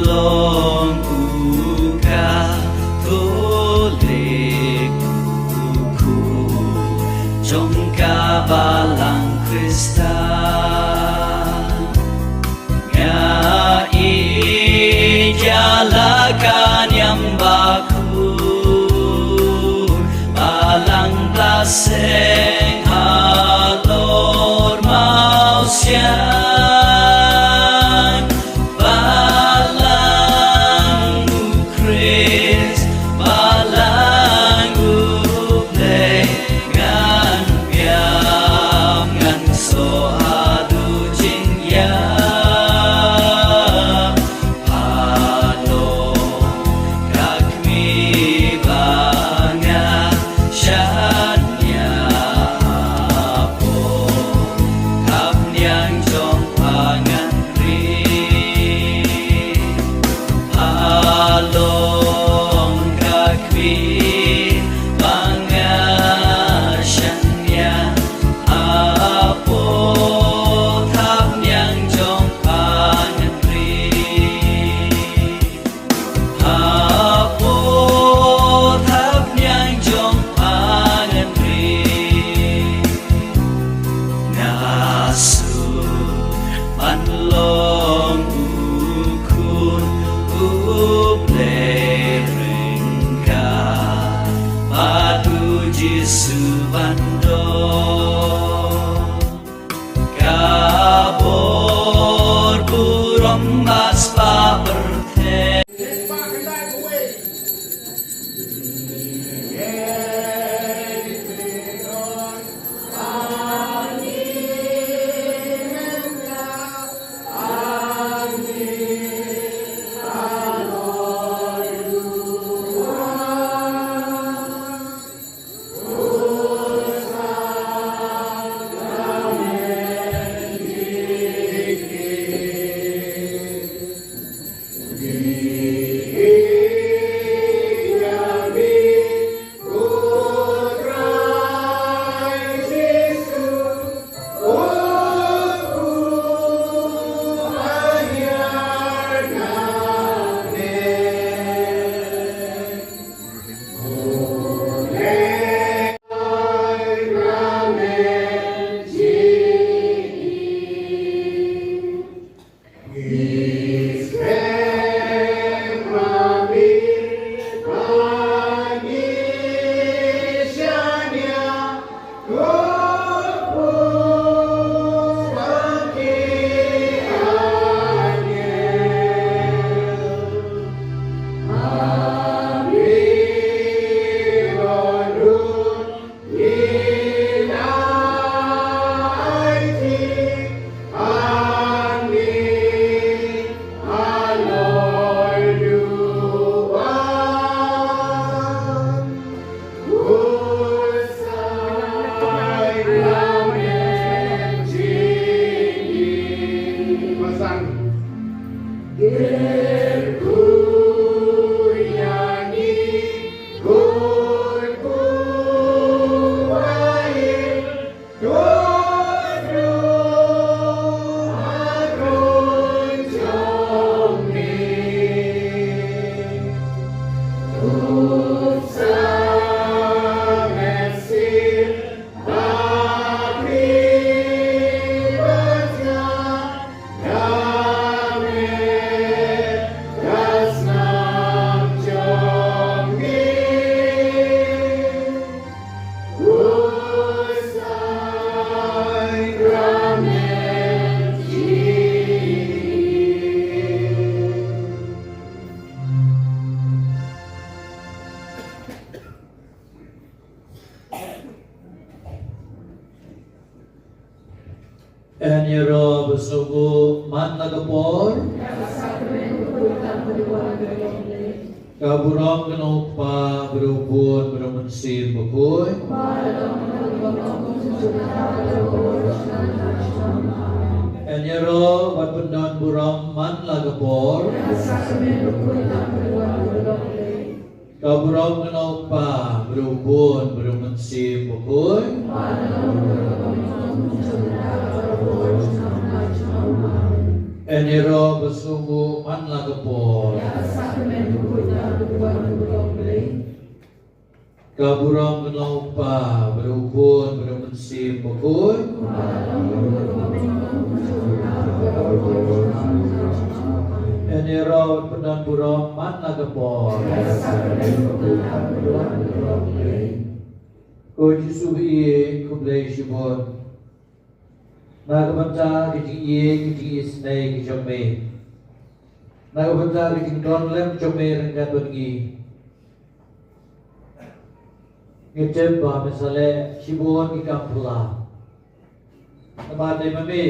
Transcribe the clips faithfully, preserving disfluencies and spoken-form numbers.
Long u Katholik, u khun jong ka Balang Khristan. Nga ïeit ïa la ka niam bakhuid, Balang Blessing halor Mawsiang, Balang u Khrist, Balang u Blei, ngan biang ngan soh haduh jingïap. Halor ka kmie ba nga shaniah hapoh thapniang jong pha ngan ri. Halor ka kmie ba nga shaniah hapoh thapniang jong pha ngan ri. Hapoh thapniang jong pha ngan ri. Nga suk ban long u khun u Blei ryngkat bad u Jisu ban don. Ka bor burom ba spah pyrthei. Yn ïaroh ba sngewbha man la ka por. Ka burom ka na u Kpa, bad u Khun, bad u Mynsiem Bakhuid. Yn ïaroh bad pyndon burom man la ka por. Ka burom ka na u Kpa, bad u Khun, bad u Mynsiem Bakhuid. Yn ïaroh ba sngewbha Man la ka por. Ka burom ka long u Kpa, bad u Khun, bad u Mynsiem Bakhuid. Yn ïaroh bad pyndon burom man la ka por. Ko Jisu ba ïeit, khublei shibun. Na ka bynta ka jingïeit, ka jingisynei ka jong me. Na ka bynta ka jingdon lem jong me ryngkat bad ngi. Ngi tip ba me sa leh shibun ki kam phylla. Namar dei ma me,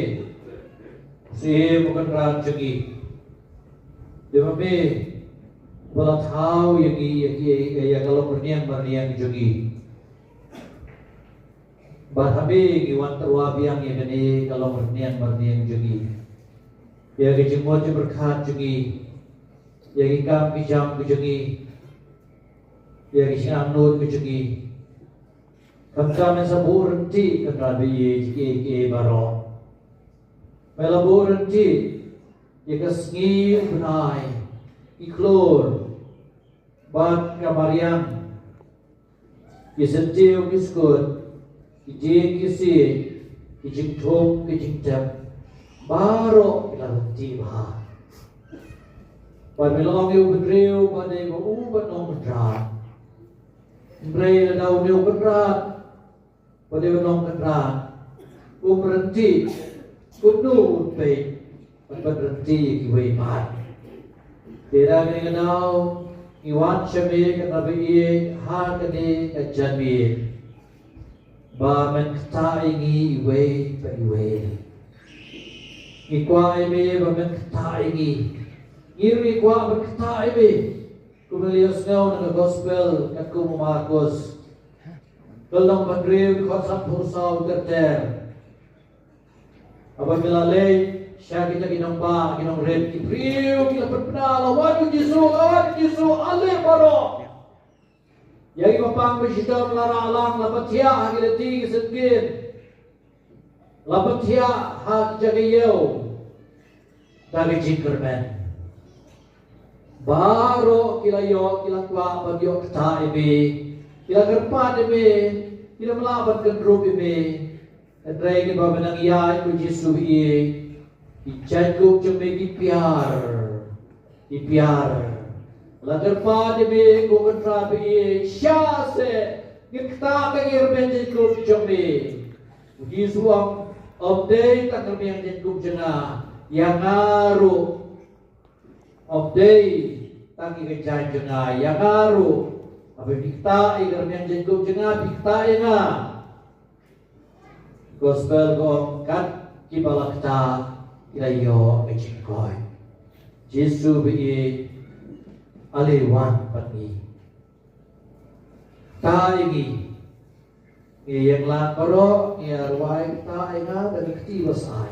Siem u Kynrad jong ngi. Dei ma me ba la thaw ïa ngi, ïa ki, ïa ka longrynïeng marnïeng jong ngi. Bad ha me ngi wan tyrwa biang ïa kane ka longrynïeng marnïeng jong ngi. Ïa ka jingmut jingpyrkhat jong ngi. Ïa ki kam ki jam ki jong ngi. Ïa ki jingangnud ki jong ngi. Khamtam me sa buh ryntih, Kynrad ba ïeit, kiei kiei baroh. Me la buh ryntih ïa ka sngi, u bnai, ki khlur bad ka mariang, ki syntiew ki skud, ki dieng ki siej, ki jingthung ki jingtep, baroh ki la ryntih bha. Bad me la ong ïa u bynriew ba dei ba u ban long Kynrad. Hynrei lada une u Kynrad ba dei u nongkynrad um ryntih, kumno un peit ban pynryntih ïa kiwei pat? Te da kane ka daw ngi wan sha me, Kynrad ba ïeit, ha kane ka janmiet, ba men ktah ïa ngi iwei pa iwei. Ngi kwah ïa me ba men ktah ïa ngi. Ngi ruh ngi kwah ban ktah ïa me. Kumba la ïohsngew na ka Gospel katkum u Markos, ka lynnong ba hynriew, dkhot sanphew saw ter ter. Haba ki la leit sha kita ki nongbah, ki nongrit, ki briew ki la pynbna, la wan u Jisu, la wan u Jisu, ale baroh. Ïa kiba pang ba shitom la rah lang, la pynthiah ha ki lynti ki syngkien, la pynthiah ha ki jaka ïew da ka jingkyrmen. Baroh ki la ïoh, ki la kwah ban ïoh ktah ïa me, ki la kyrpad ïa me, ki la mlak ban kynrup ïa me. Hynrei kiba me nang ïaid, ko Jisu ba ïeit, ki jaiñkup jong me ki piar, ki piar. La kyrpad ïa me, ko Kynrad ba ïeit, shah seh, ngin ktah tang ïa ka rmiang jaiñkup jong me. U Jisu u ong, ym dei tang ka rmiang jaiñkup jong nga, ïa nga ruh. Ym dei tang ïa ka jaiñ jong nga, ïa nga ruh. Haba phi ktah ïa ka rmiang jaiñkup jong nga, phi ktah ïa nga. Gospel ka ong, kat kiba la ktah ki la ïoh ka jingkoit. Jisu ba ïeit, ale wan bad ngi. Ktah ïa ngi. Ngi ïeng lang baroh, ngi ïa rwai, Ktah ïa nga, da ka kti ba shai.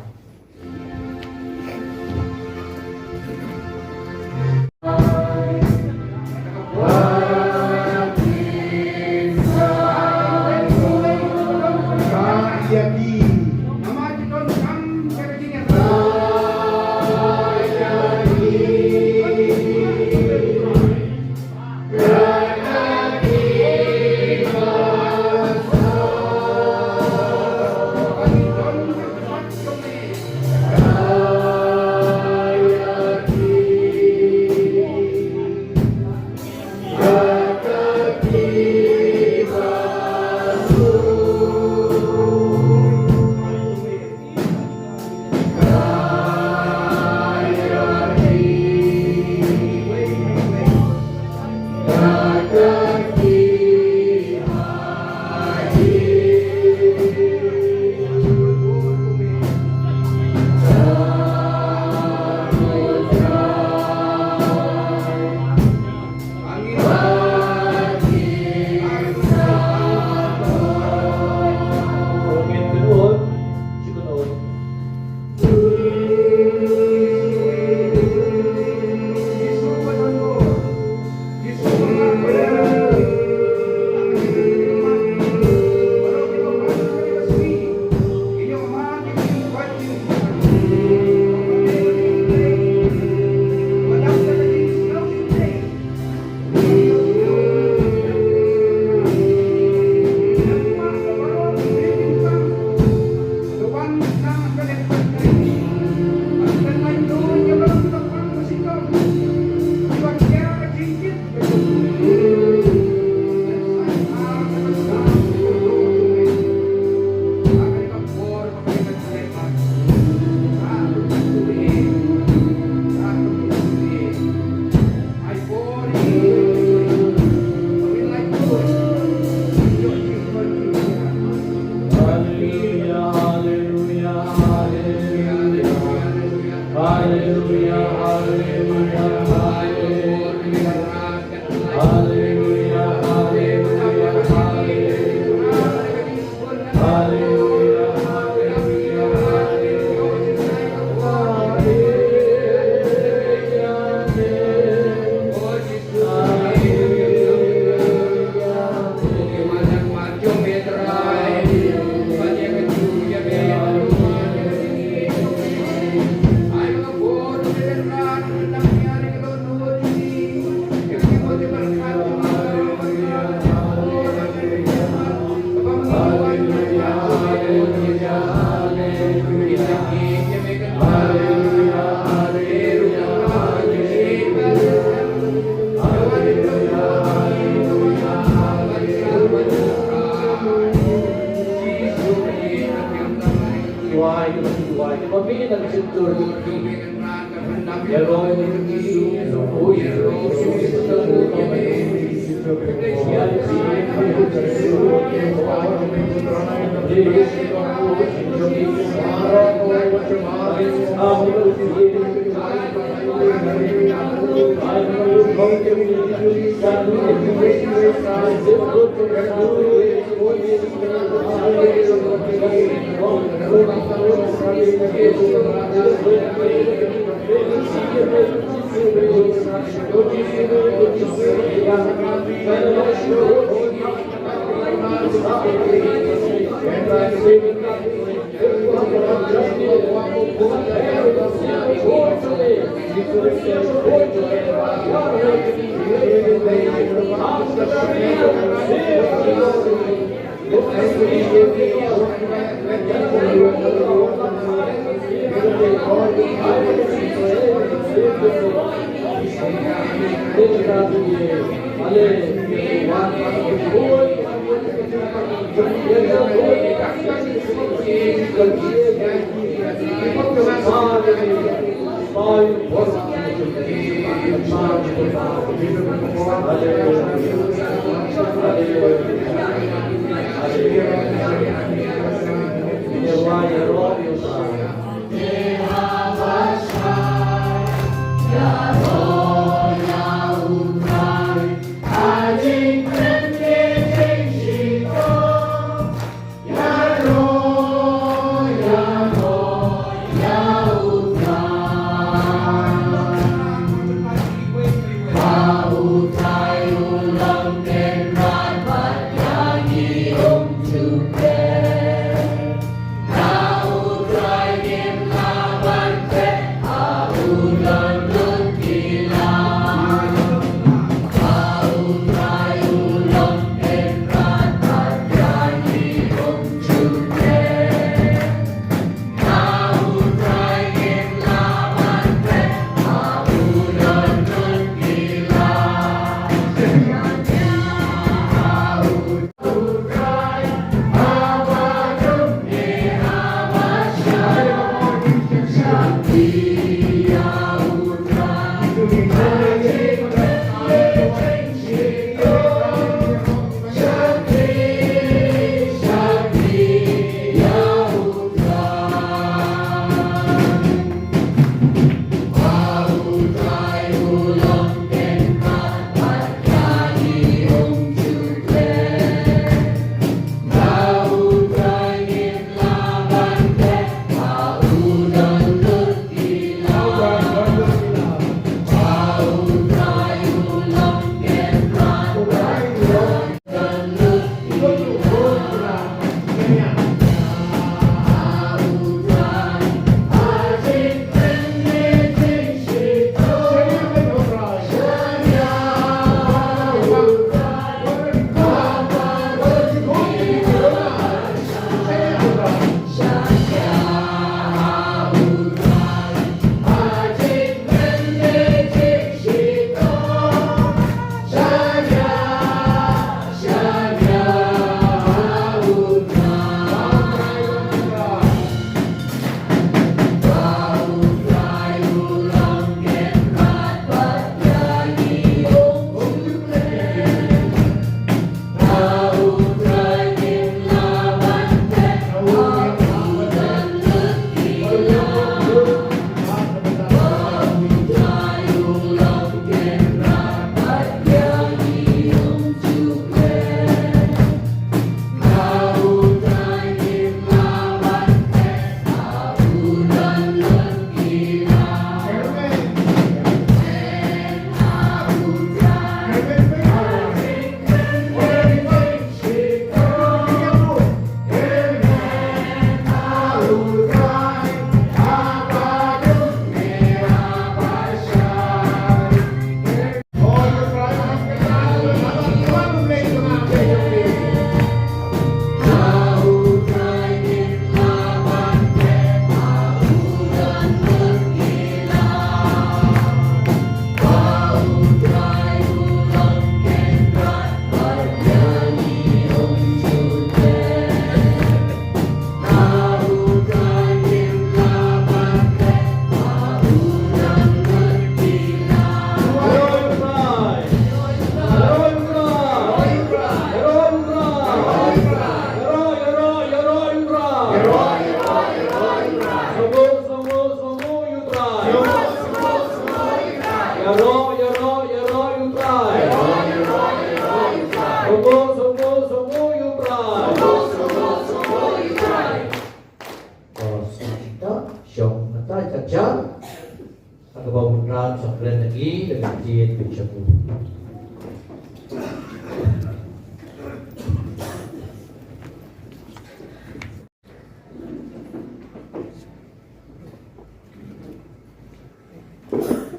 Sa kren ïa ngi da ka ktien ka jong u.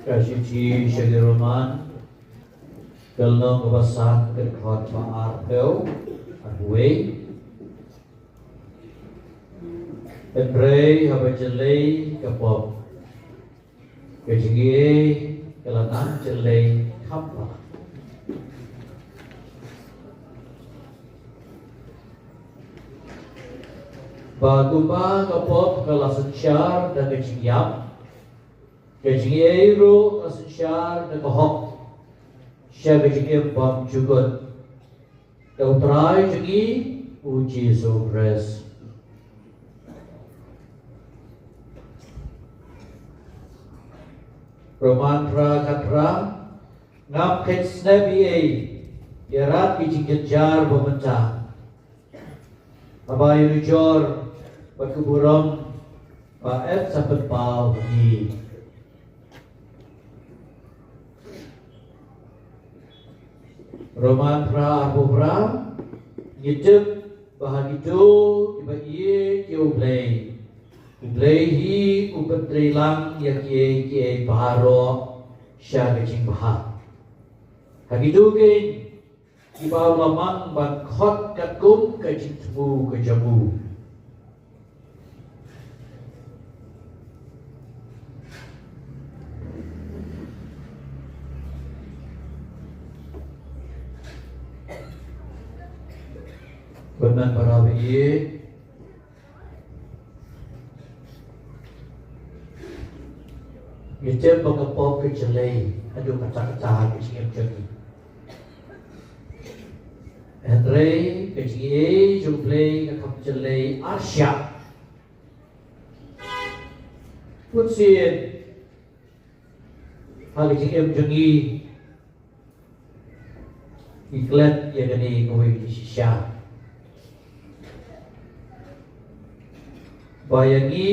Ka shithi sha ki Roman, ka lynnong kaba san, ka dkhot ba arphew, arphew wei. Hynrei haba jyllei ka pop, ka jingaiei ka la nang jyllei kham bha. Ba kumba ka pop ka la synshar da ka jingïap, ka jingaiei ruh ka synshar da ka hok sha ka jingim bymjukut da U Trai jong ngi U Jisu Khrist. Roman phra khatphra. Ngam kheiñ snep ei ei ïa rat ki jingjynjar ba mynta, haba ïanujor bad ka burom ba yn sa pynpaw ha ngi. Roman phra arphew phra. Ngi tip ba ha kito kiba ïeit ïa U Blei, U Blei hi u pyntrei lang ïa kiei kiei baroh sha ka jingbha. Ha kito keiñ kiba u la mang ban khot katkum ka jingthmu ka jong u. Bad ngan para ba ïeit. Ngi tip ba ka pop ka jyllei haduh katta katta ha ka jingim jong ngi. Hynrei ka jingaiei jong U Blei ka kham jyllei arshah. Bunsien ha ka jingim jong ngi, ngi klet ïa kane kawei ka jingshisha, ba ïa ngi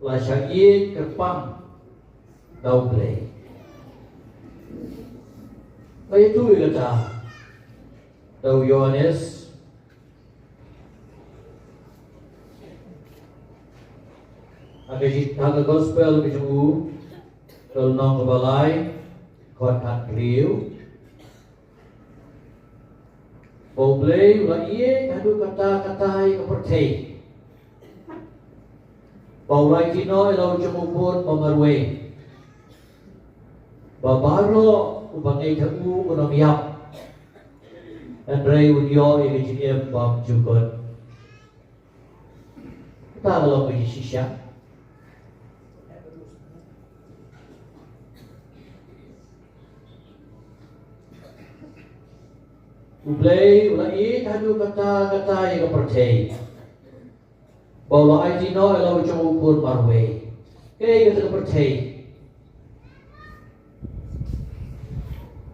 la shah ïeit kyrpang da U Blei. La ïathuh ïa kata da u Ïoannis ha ka jing, ha ka gospel ka jong u, ka lynnong kaba lai, dkhot khathynriew, ba U Blei u la ïeit haduh katta katta ïa ka pyrthei, ba u la aiti noh ïa la u jong u khun ba marwei, ba baroh uba ngeit ha u un ym ïap, hynrei un ïoh ïa ka jingim bymjukut. Kata ka long ka jingshisha. U Blei u la ïeit haduh katta katta ïa ka pyrthei, ba u la aiti noh ïa la u jong u khun marwei. Kaei kata ka pyrthei?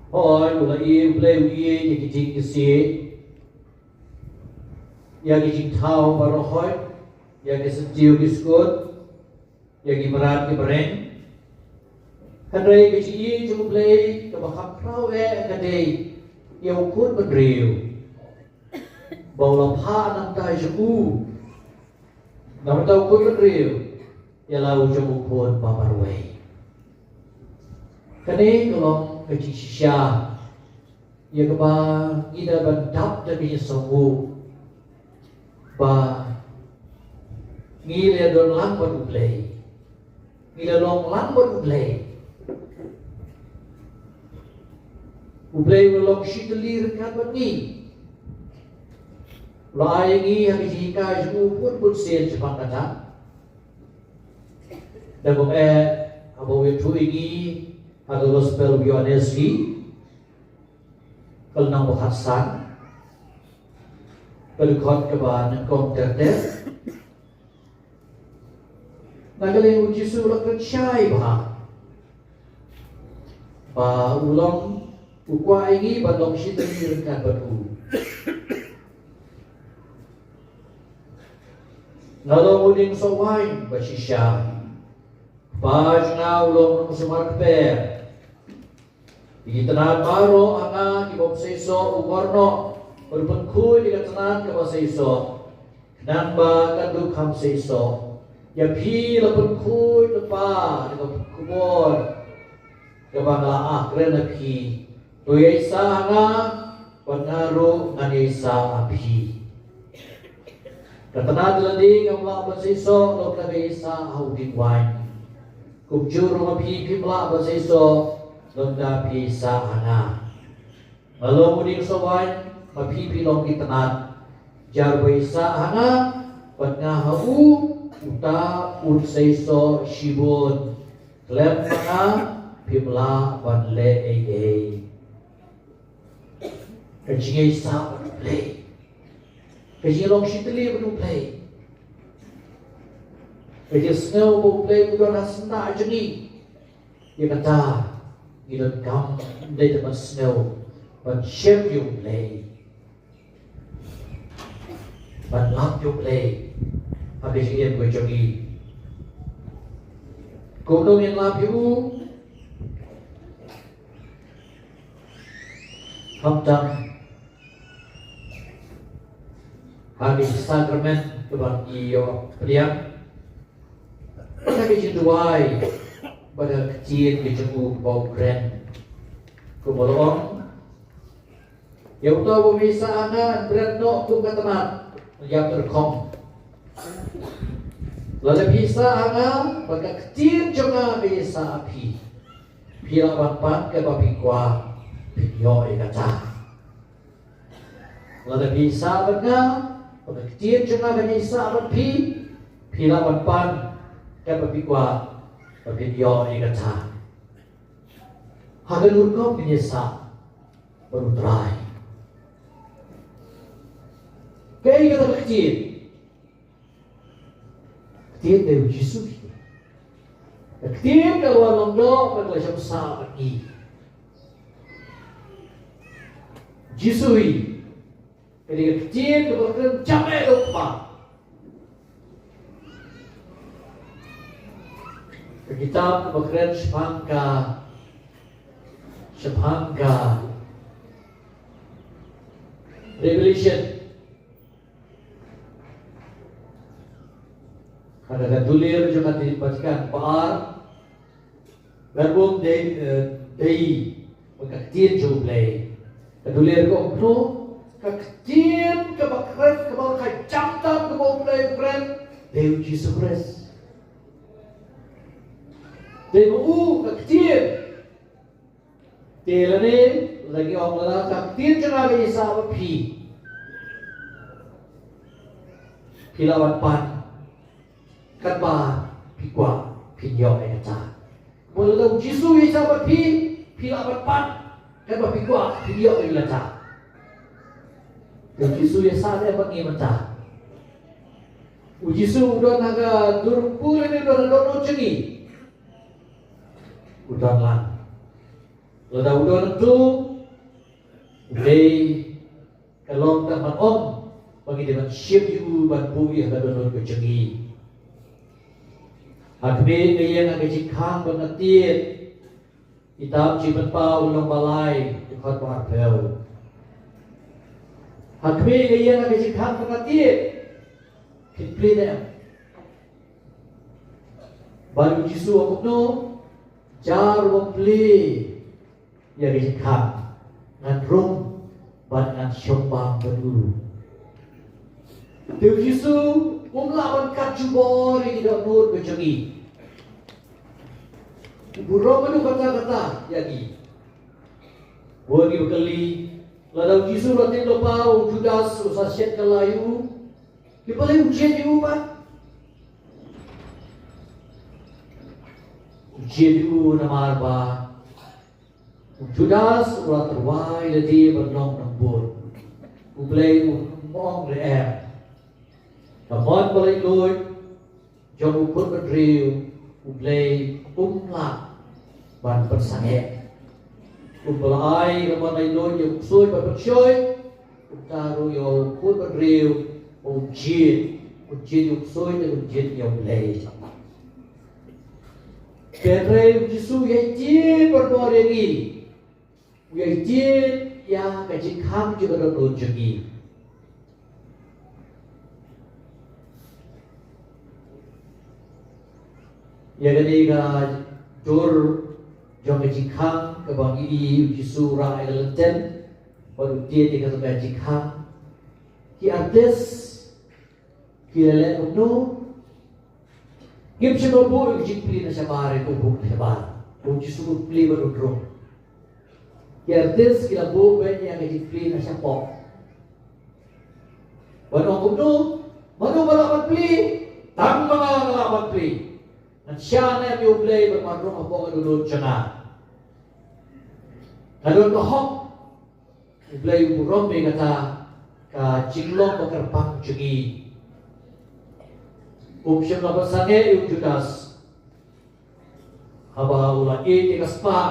Hooid, u la ïeit, U Blei u ïeit ïa ki dieng ki siej, ïa ki jingthaw baroh, ïa ki syntiew ki skud, ïa ki mrad ki bneng. Hynrei ka jingïeit jong U Blei kaba kham khraw eh ka dei ïa u khun bynriew, ba u la phah na ka bynta jong u, na ka bynta u khun bynriew, ïa la u jong u khun ba marwei. Kane ka long ka jingshisha ïa kaba ngi dei ban dap da ka jingsngew ba ngi la don lang bad U Blei, ngi la long lang bad U Blei. U Blei u la long shitylli ryngkat bad ngi. U la ai ïa ngi ha ka jinghikai jong u bun bun sien shaphang kata. Da kumne, haba u ïathuh ïa ngi ha ka gospel u Ïoannis hi, ka lynnong ba khatsan, ka dkhot kaba nyngkong ter ter. Na ka liang u Jisu u la kren shai bha ba u long, u kwah ïa ngi ban long shitylli ryngkat bad u. Nga long u dieng soh waiñ ba shisha. Kpa jong nga u long u nongshemphang kper. Ïa ki tnat baroh ha nga ki bym seisoh u kor noh, bad u pynkhuid ïa ka tnat kaba seisoh, khnang ba kan duh kham seisoh. Ïa phi la pynkhuid lypa da ka khubor kaba nga la aiti ïa phi. To ïaisah ha nga, bad nga ruh ngan ïaisah ha phi. Ka tnat lade kam lah ban seisoh lada ka ïaisah ha u dieng waiñ. Kumjuh ruh ma phi phim lah ban seisoh lada phi ïaisah ha nga. Nga long u dieng soh waiñ, ma phi phi long ki tnat. Jar ba ïaisah ha nga, bad nga ha u, uta un seisoh shibun. Khlem ma nga phim lah ban leh ei ei. Ka jingïaisah bad U Blei, ka jinglong shi tylli bad U Blei, ka jingsngew ba U Blei u don ha sla jong ngi. Ïa kata ngi donkam dei ban sngew, ban shem ïa U Blei, ban lap ïa U Blei ha ka jingim ka jong ngi. Kumno ngin lap ïa u? Khamtam ha ki sakramen kiba ngi ïoh pdiang, ha ki jingduwai bad ha ka ktien ka jong u ba u kren. Kumba la ong, ïa uta uba ïaisah ha nga, yn bret noh kum ka tnat, ïap tyrkhong. Lada phi ïaisah ha nga, bad ka ktien jong nga ka ïaisah ha phi, phi lah ban pan kaba phi kwah, phin ïoh ïa kata. Lada phi ïaisah bad nga, bad ka ktien jong nga kan ïaisah bad phi, phi lah ban pan kaba phi kwah, bad phin ïoh ïa kata. Ha kano ka rukom ngin ïaisah bad U Trai? Kaei kata ka ktien? Ktien dei U Jisu hi. Ka ktien ka la wan long doh bad ka la shong sah bad ngi. Jisu hi. Ka dei ka ktien kaba kren jam eh da u Kpa. Ka kitab kaba kren shaphang ka, shaphang ka Revelation, ha ka dulir jong ka Vatican ba ar, Verbum Dei, eh, Dei, ba ka ktien jong U Blei. Ka dulir ka ong kumno? Ka ktien kaba kren, kaba la kha jam tam kaba U Blei u kren, dei U Jisu Khrist. Dei ma u ka ktien. Te lane, lada ngi ong lada ka ktien jong nga ka ïaisah bad phi, phi lah ban pan katba phi kwah, phin ïoh ïa kata. Kumba lada U Jisu u ïaisah bad phi, phi lah ban pan katba phi kwah, phin ïoh ïa kata. Te U Jisu u ïaisah lem bad ngi mynta. U Jisu u don ha ka dur pur, u don ha dohnud jong ngi. U don lang. Lada u don hangto, u dei, ka long tang ban ong ba ngi dei ban shim ïa u ban buh ïa ka dohnud ka jong ngi. Ha khmih nga ïeng ha ka jingkhang bad nga tied. Kitab Jingpynpaw lynnong ba lai, dkhot ba arphew. Ha khmih nga ïeng ha ka jingkhang bad nga tied. Phin plie ne em? Bad U Jisu u ong kumno? Jar ba plie ïa ka jingkhang, ngan rung bad ngan shong bam bad u. Te U Jisu um lah ban kat jubor ïa ki dohnud ka jong ngi. U burom u kata kata ïa ngi. Bun ngi ba kylli, lada U Jisu u la tip lypa ba u Judas u sa shet kylla ïa u, te balei u jied ïa u pat? U jied ïa u namar ba u Judas u la tyrwa ïa lade ban long nongbud. U Blei um ong leh em. Ka mon ba laitluid jong u khun bynriew U Blei um lah ban pynsangeh. Kumba la ai ka mon laitluid ïa u ksuid ban pynshoi, kumta ruh ïa u khun bynriew un jied, un jied ïa u ksuid, un jied ïa U Blei. Hynrei u Jisu u ïaid tied barabor ïa ngi. U ïaid tied ïa ka jingkhang jong ka dohnud jong ngi. Ïa kane ka dur jong ka jingkhang kaba ngi ïohi u Jisu u rah ïa ka lynti bad u tied ïa kata ka jingkhang. Ki artist ki la leh kumno? Kim shym la buh ïa ka jingplie na shabar, ïa ka buh na shabar. U Jisu u plie bad u rung. Ki artist ki la buh beit ïa ka jingplie na shapoh. Bad ong kumno? Mano ba lah ban plie? Tang ma nga nga lah ban plie. Ngan shah ne ïa U Blei bad ban rung hapoh ka dohnud jong nga. Nga don ka hok. U Blei u burom ïa kata ka jinglong ba kyrpang jong ngi. Um shym la pynsangeh ïa u Judas. Haba u la ïeit ïa ka spah,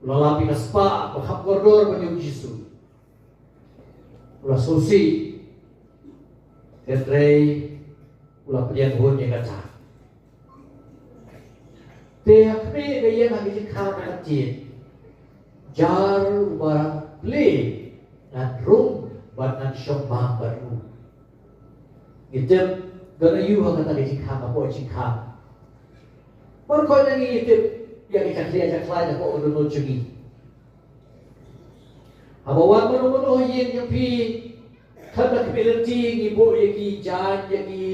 u la lap ïa ka spah ba kham kordor ban ïa u Jisu. U la sngewsih. Hynrei u la pdiang hun ïa kata. Te ha khmih ka ïeng ha ka jingkhang ka tied. Jar uba plie, ngan rung bad ngan shong bam bad u. Ngi tip don aïu ha kata ka jingkhang, hapoh jingkhang. Baroh ngi tip ïa ka jakhlia jakhlaiñ hapoh ka dohnud jong ngi. Haba wan mano mano ha ïing jong phi, khlem da khmih lynti ngi buh ïa ki jaiñ, ïa ki,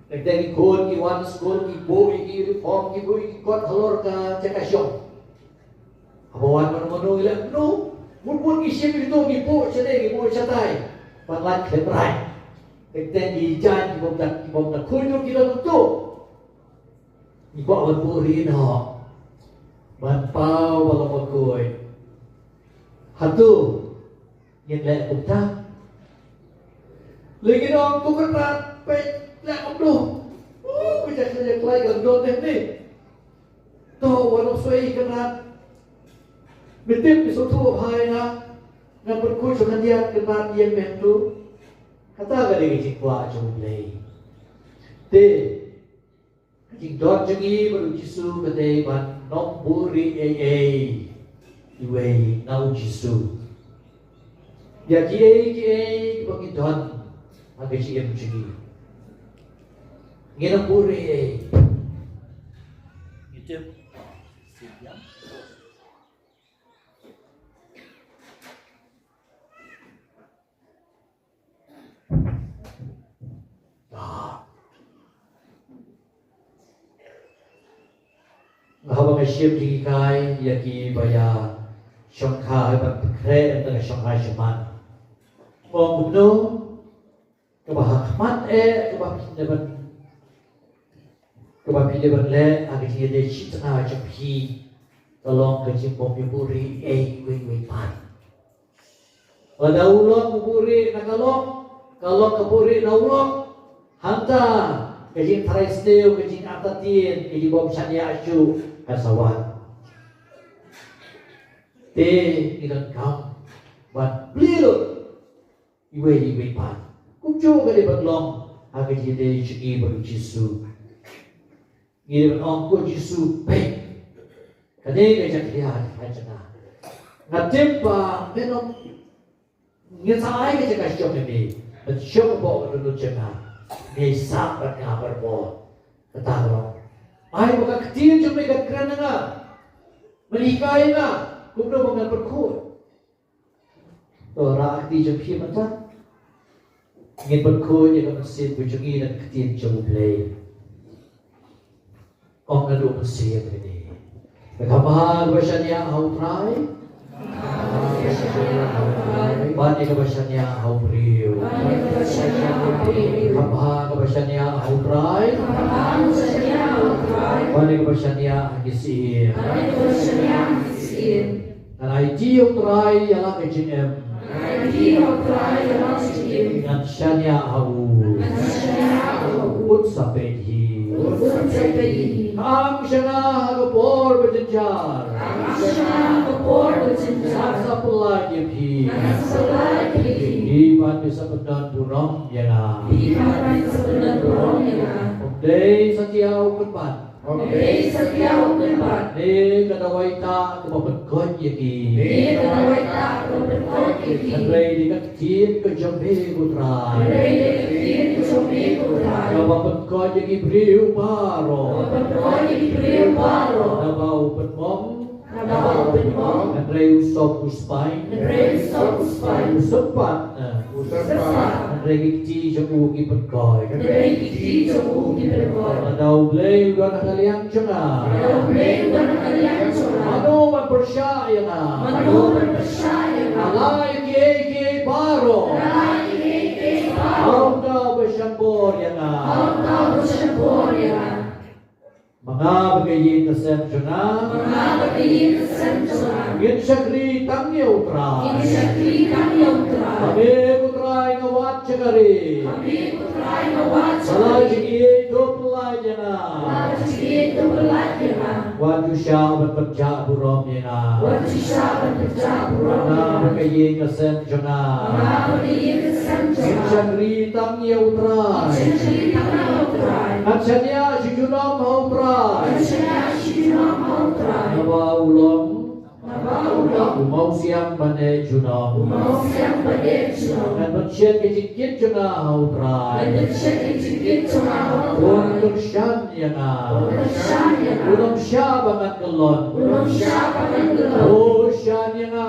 lada ki khun ki wan skul ngi buh ïa ki uniform, ngi buh ïa ki kot halor ka jaka shong. Haba wan mano mano ngi leh kumno? Mut mut ngi shim ïa kito, ngi buh shane, ngi buh shatai. Ban lait khlem raiñ. Teng teng ki jaiñ ki bym da, ki bym da khuid ruh ki don kumto. Ngi kwah ban buhrieh noh ban paw ba long bakhuid. Hato ngin leh kumta? Lei ngin ong, ko Kynrad, peit, leh kumno. Uh, ka jakhlia jakhlaiñ ka don deh ne. To, wat ong shuwa, Kynrad. Me tip, me sngewthuh bha ïa nga. Ngan pynkhuid sha khyndiat, Kynrad, ïeng me hangto. Kata ka dei ka jingkwah jong U Blei. Te ka jingdon jong ngi bad U Jisu ka dei ban ym buhrieh ei ei iwei na U Jisu. Ïa kiei kiei kiba ngi don ha ka jingim jong ngi, ngin ym buhrieh ei ei. Ngi tip. Haba nga shim jinghikai ïa kiba ïa shongkha, haba pynkhreh ïa ka shongkha shaman, nga ong kumno? Kaba ha khmat eh kaba phi dei ban, kaba phi dei ban leh ha ka jingïadei shi tnga jong phi ka long ka jingbym ïa buhrieh ei ei iwei iwei pat. Lada u lok u buhrieh na ka lok, ka lok ka buhrieh na u lok, hangta ka jingtharai sniew, ka jingartatien, ka jingbym shaniah shuh kan sa wan. Te ngi donkam ban plie lut iwei iwei pat. Kumjuh ka dei ban long ha ka jingïadei jong ngi bad U Jisu. Ngi dei ban ong, ko Jisu, peit, kane ka jakhlia ka jong nga. Nga tip ba men ong ngin sa ai ka jaka shong ïa me, ban shong hapoh ka dohnud jong nga. Me sah bad nga barabor. Kata ka long. Ai ba ka ktien jong me kan kren ha nga, ban hikai ïa nga kumno ba ngan pynkhuid. To rah kti jong phi mynta. Ngin pynkhuid ïa ka mynsiem ka jong ngi na ka ktien jong U Blei. Ong naduh mynsiem kane. Ka kaba ha kaba shaniah ha U Trai. Bad ïa kaba shaniah ha u briew. Ka kaba ha kaba shaniah ha U Trai. Bad ïa kaba shaniah ha ki syiem. Ngan aiti ïa U Trai ïa la ka jingim. Ngan aiti ïa U Trai ïa la ka jingim. Ngan shaniah ha u. Ngan shaniah ha u. Un sa peit hi. Un sa peit hi. Khang sha nga ha ka por ba jynjar. Khang sha nga ha ka por ba jynjar. Ngan sa pyllait ïa phi. Ngan sa pyllait ïa phi. Phi pat phin sa pyndonburom ïa nga. Phi pat phin sa pyndonburom ïa nga. Ym dei satia u kynbat. Hynrei sa phi ïa u kynbat. Ne ka dawai tah kaba pynkoit ïa ki. Ne ka dawai tah kaba pynkoit ïa ki. Hynrei dei ka ktien ka jong me ko Trai. Hynrei dei ka ktien ka jong me ko Trai. Kaba pynkoit ïa ki briew baroh. Kaba pynkoit ïa ki briew baroh. Naba u pynmong. Naba u pynmong. Hynrei u sop u spine. Hynrei u sop u spine. U sympat. U sympat. Hynrei ki kti jong u ki pynkoit. Hynrei ki kti jong u ki pynkoit. Lada U Blei u don ha ka liang jong nga. Lada U Blei u don ha ka liang jong nga. Mano ban pyrshah ïa nga. Mano ban pyrshah ïa nga. Nga la ïa kiei kiei baroh. Nga la ïa kiei kiei baroh. Ha uta uba shah bor ïa nga. Ha uta uba shah bor ïa nga. Ma nga bad ka ïing ka sem jong nga. Ma nga bad ka ïing ka sem jong nga. Ngin shakri tang ïa U Trai. Ngin shakri tang ïa U Trai. Ha me ko Trai nga wad shakri. Ha me ko Trai nga wad shakri. Ba la jingïeit to pynlait ïa nga. Ba la jingïeit to pynlait ïa nga. Wat ju shah ban pynjah burom ïa nga. Wat ju shah ban pynjah burom ïa nga. Ma nga bad ka ïing ka sem jong nga. Ma nga bad ka ïing ka sem jong nga. Ngin shakri tang ïa U Trai. Ngin shakri tang ïa U Trai. Ngan shaniah shi junom ha U Trai. Ngan shaniah shi junom ha U Trai. Naba u long. Naba u long. U mawsiang ban ïeh junom. U mawsiang ban ïeh junom. Ngan pynshet ka jingkit jong nga ha U Trai. Ngan pynshet ka jingkit jong nga ha U Trai. Un kyrshan ïa nga. Un kyrshan ïa nga. Un ym shah ba ngan kyllon. Un ym shah ba ngan kyllon. Kyrshan ïa nga.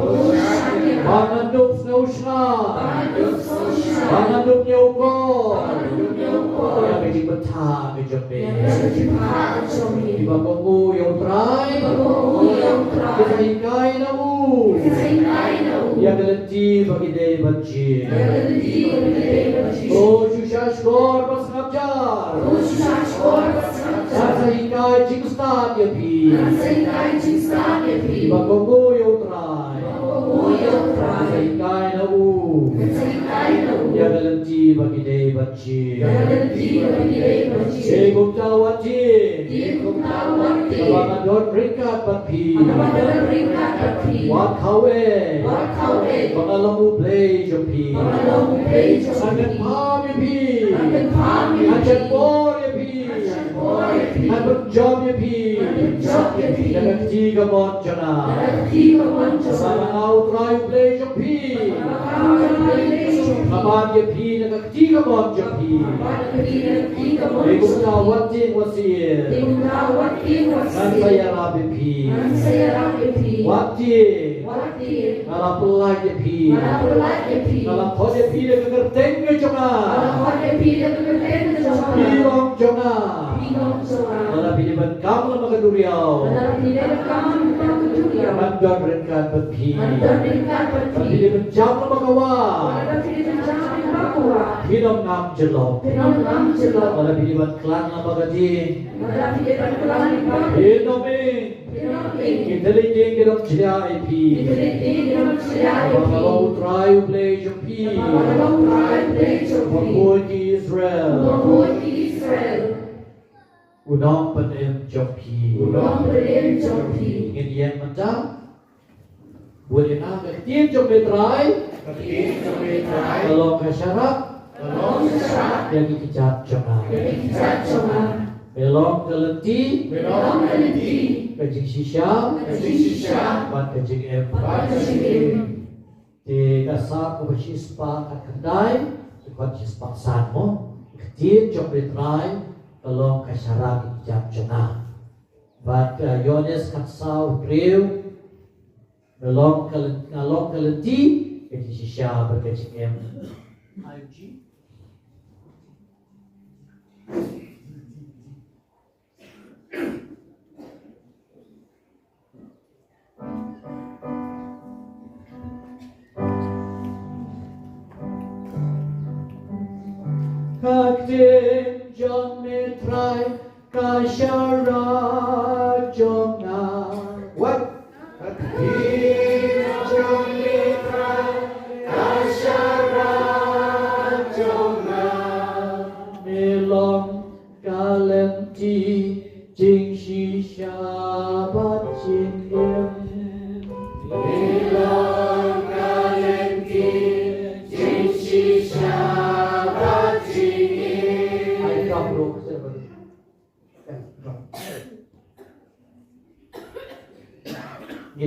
Kyrshan ïa nga. Ba ngan dup sngewsynei. Ba ngan dup sngewsynei. Ba ngan dup ñiewkor. Ba ngan dup ñiewkor. Ïa ka jingbthah ka jong me. Ïa ka jingbthah ka jong me. Kiba kohnguh ïa U Trai. Kiba kohnguh ïa U Trai. Kin sa hikai na u. Kin sa hikai na u. Ïa ka lynti ba ki dei ban jied. Ïa ka lynti ba ki dei ban jied. To shu shahshkor ba sngap jar. To shu shahshkor ba sngap jar. Ngan sa hikai jingstad ïa phi. Ngan sa hikai jingstad ïa phi. Ba kohnguh ïa U Trai. Ba kohnguh ïa U Trai. Ngan sa hikai na u. Ngan sa hikai na u. Ïa ka lynti ba ki dei ban jied. Ïa ka lynti ba ki dei ban jied. Te kumta wat tieng. Te kumta wat tieng. Haba nga don ryngkat bad phi. Haba nga don ryngkat bad phi. Wat khaw eh. Wat khaw eh. Ba nga long U Blei jong phi. Ba nga long U Blei jong phi. Ngan kyrpad ïa phi. Ngan kyrpad ïa phi. Ngan kyrpad ïa phi. Ngan kyrpad ïa phi. Ngan pynjop ïa phi. Ngan pynjop ïa phi. Da ka kti kamon jong nga. Da ka kti kamon jong nga. Ba nga U Trai U Blei jong phi. Ba nga U Trai U Blei jong phi. Nga bat ïa phi da ka kti kamon jong phi. Nga bat ïa phi da ka kti kamon jong phi. Te kumta wat tieng wat sien. Te kumta wat tieng wat sien. Ngan sa ïarap ïa phi. Ngan sa ïarap ïa phi. Wat tieng. Wat tieng. Nga la pynlait ïa phi. Nga la pynlait ïa phi. Nga la khot ïa phi da ka kyrteng ka jong nga. Nga la khot ïa phi da ka kyrteng ka jong nga. Phi long jong nga. Phi long jong nga. Lada phi dei ban kam lyngba ka duriaw. Lada phi dei ban kam lyngba ka duriaw. Ngan don ryngkat bad phi. Ngan don ryngkat bad phi. Lada phi dei ban jam lyngba ka wah. Lada phi dei ban jam lyngba ka wah. Phin ym ngam jyllop. Phin ym ngam jyllop. Lada phi dei ban klang lyngba ka dieng. Lada phi dei ban klang lyngba ka dieng. Phin ym ing. Ki thylliej dieng kin ym shlia ïa phi. Ki thylliej dieng kin ym shlia ïa phi. Ba nga long U Trai U Blei jong phi. Ba nga long U Trai U Blei jong phi. Uba khuid ïa ki Israel. Uba khuid ïa ki Israel. U nongpynim jong phi. U nongpynim jong phi. Ngin ïeng mynta. Bud ïa nga, ka ktien jong me Trai. Ka ktien jong me Trai. Ka long ka sharak. Ka long ka sharak. Ïa ki kjat jong nga. Ïa ki kjat jong nga. Me long ka lynti. Me long ka lynti. Ka jingshisha. Ka jingshisha. Bad ka jingim. Bad ka jingim. Te ka Salm kaba shispah khatkhyndai, te khatkhyndai shispah san mo. Ka ktien jong me Trai, ka long ka sharak ïa ki kjat jong nga. Bad ka Ïoannis khatsaw hynriew, Nga long ka lyn-, nga long ka lynti, ka jingshisha bad ka jingim. Ka ktien jong me Trai, ka sharak jong nga. Wat? Ka ktien jong me Trai, ka sharak jong nga. Me long ka lynti, jingshisha bad jingim. Me long ka lynti, jingshisha bad jingim. Ai, ka bro, ka bro.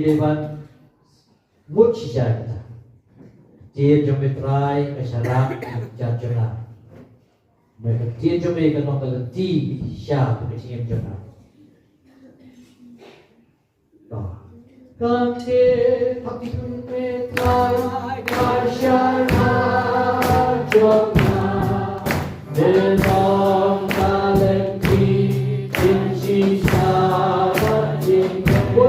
Te ban mut shisha kita. Ktien jong me Trai ka sharak ïa ka jong nga. Me ka ktien jong me ka long ka lynti shisha ka jingim jong nga. Ka ktien, ka ktien me Trai ka sharak jong nga. Me long ka lynti jingshisha bad jingkyrkhu.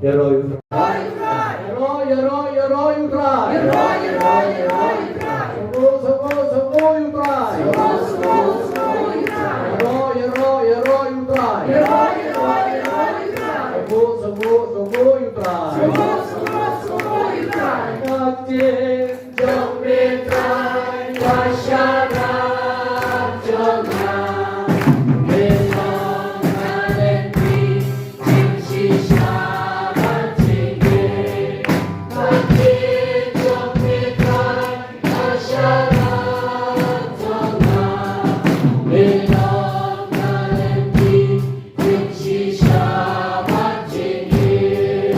Ïaroh ïa U Trai. Ïaroh, ïaroh, ïaroh ïa U Trai. Ïaroh, ïaroh, ïaroh ïa U Trai. Sngewbha, sngewbha, sngewbha ïa U Trai. Sngewbha, sngewbha, sngewbha ïa U Trai. Ïaroh, ïaroh, ïaroh ïa U Trai. Ïaroh, ïaroh, ïaroh ïa U Trai. Sngewbha, sngewbha, sngewbha ïa U Trai. Sngewbha, sngewbha, sngewbha ïa U Trai. Ka ktien jong me Trai ka sharak jong nga. Me long ka lynti jingshisha bad jingim. Ka ktien jong me Trai ka sharak jong nga. Me long ka lynti jingshisha bad jingim.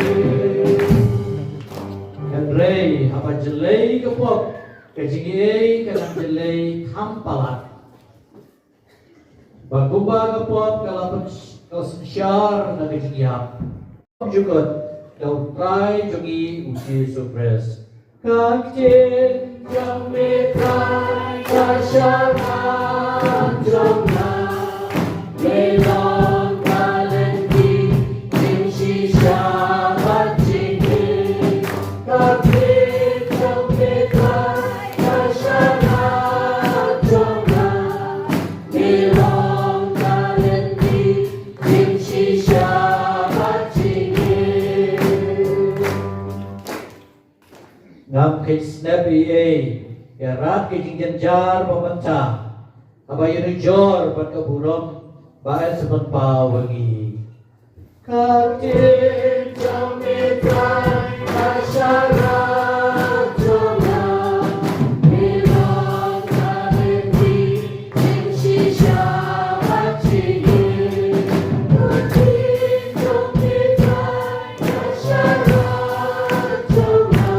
Hynrei haba jyllei ka pop, ka jingaiei ka nang jyllei kham palat. Bad kumba ka pop ka la pyn-, ka la synshar na ka jingïap, jukut da U Trai jong ngi U Jisu Khrist. Ka ktien jong me Trai ka sharak jong nga. Me long ka lynti jingshisha bad jingim. Ka ktien jong me Trai ka sharak jong nga. Me long ka lynti jingshisha bad jingim. Ngam kheiñ snep ei ei ïa rat ka jingjynjar ba mynta, haba ïanujor bad ka burom ba yn sa pynpaw ha ngi. Ka ktien jong me Trai ka sharak jong nga. Me long ka lynti jingshisha bad jingim. Ka ktien jong me Trai ka sharak jong nga.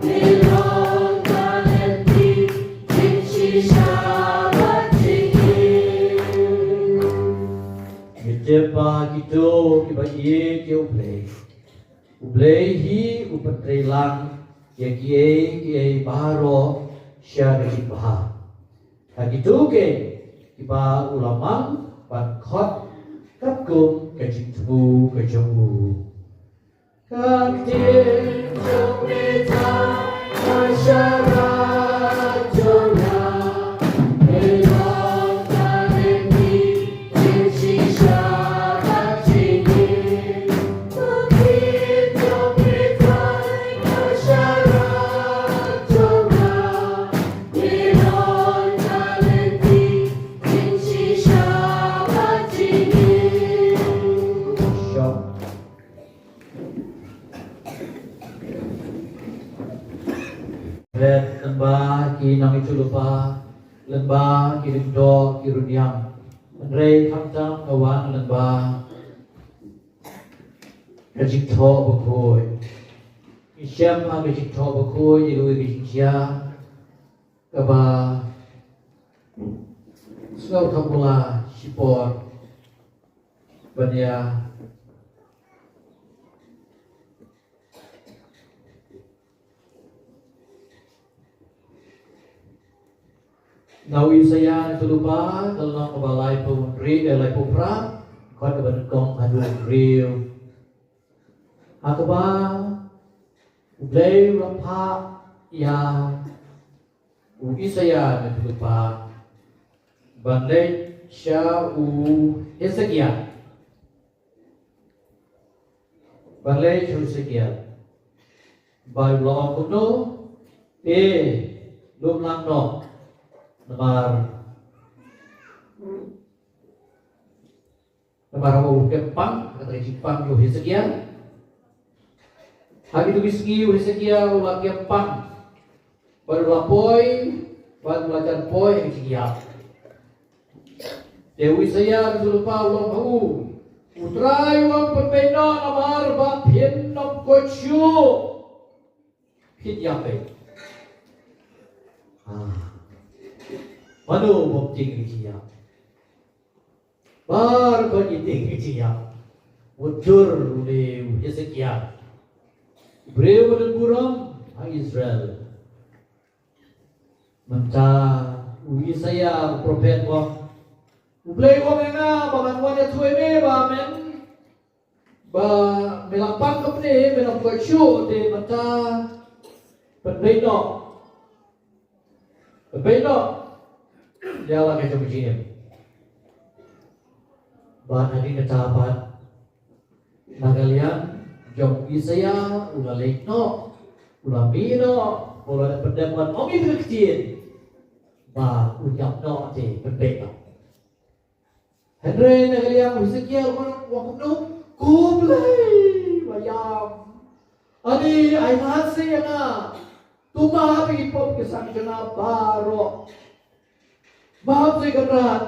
Me long ka lynti jingshisha bad jingim. Ngi tip ba kito kiba ïeit ïa U Blei, U Blei hi u pyntreilang ïa kiei kiei baroh sha ka jingbha. Ha kito keiñ kiba u la mang ban khot katkum ka jingthmu ka jong u. Ka ktien jong me Trai ka sharak jong nga. Me long ka lynti jingshisha bad jingim. Ka ktien jong me Trai ka sharak jong nga. Me long ka lynti jingshisha bad jingim. Bad lyngba ki nongïathuhlypa, lyngba ki lyngdoh ki rynïeng. Hynrei khamtam nga wan lyngba ka jingthoh bakhuid. Ngi shem ha ka jingthoh bakhuid ïa kawei ka jingjia kaba sngewthuh bha shipor ban ïa Na u Isaïah na ka lynnong kaba laiphew hynriew, eh, laiphew phra, dkhot kaba nyngkong haduh hynriew. Ha kaba U Blei u la phah ïa u Isaïah na ka lynnong ban leit sha u Hesekiah. Ban leit sha u Hesekiah. Bad u la ong kumno, te lum lang noh. Namar, namar haba u kem pang, kata ka jingpang ïa u Hesekiah. Ha kito ki sngi u Hesekiah u la kem pang. Bad u la poi, bad u la jan poi ha ka jingïap. Te u Isaïah u la pau long ha u. U Trai u ong pynbeit noh namar ba phin ym koit shuh. Phin ïap beit. Ah. Mano bym tieng ïa ka jingïap. Baroh ki tieng ki jingïap. Mutdur u Hesekiah. Briew ba don burom ha Israel. Mynta u Isaïah u prophet u ong. U Blei u ong ïa nga ba ngan wan ïathuh ïa me ba men ba me la pang kumne, me la koit shuh, te mynta pynbeit noh. Pynbeit noh ïa la ka jong ka jingim. Bad hadien kata pat na ka liang jong u Isaïah u la leit noh, u la mih noh, u la pyndep ban ong ïa ka ktien ba un ïap noh te pynbeit noh. Hynrei na ka liang u Hesekiah u ong kumno, ko Blei ba ïam, ani ai lad seh ïa nga. To map ïa ki pop ki sam jong nga baroh. Map seh Kynrad.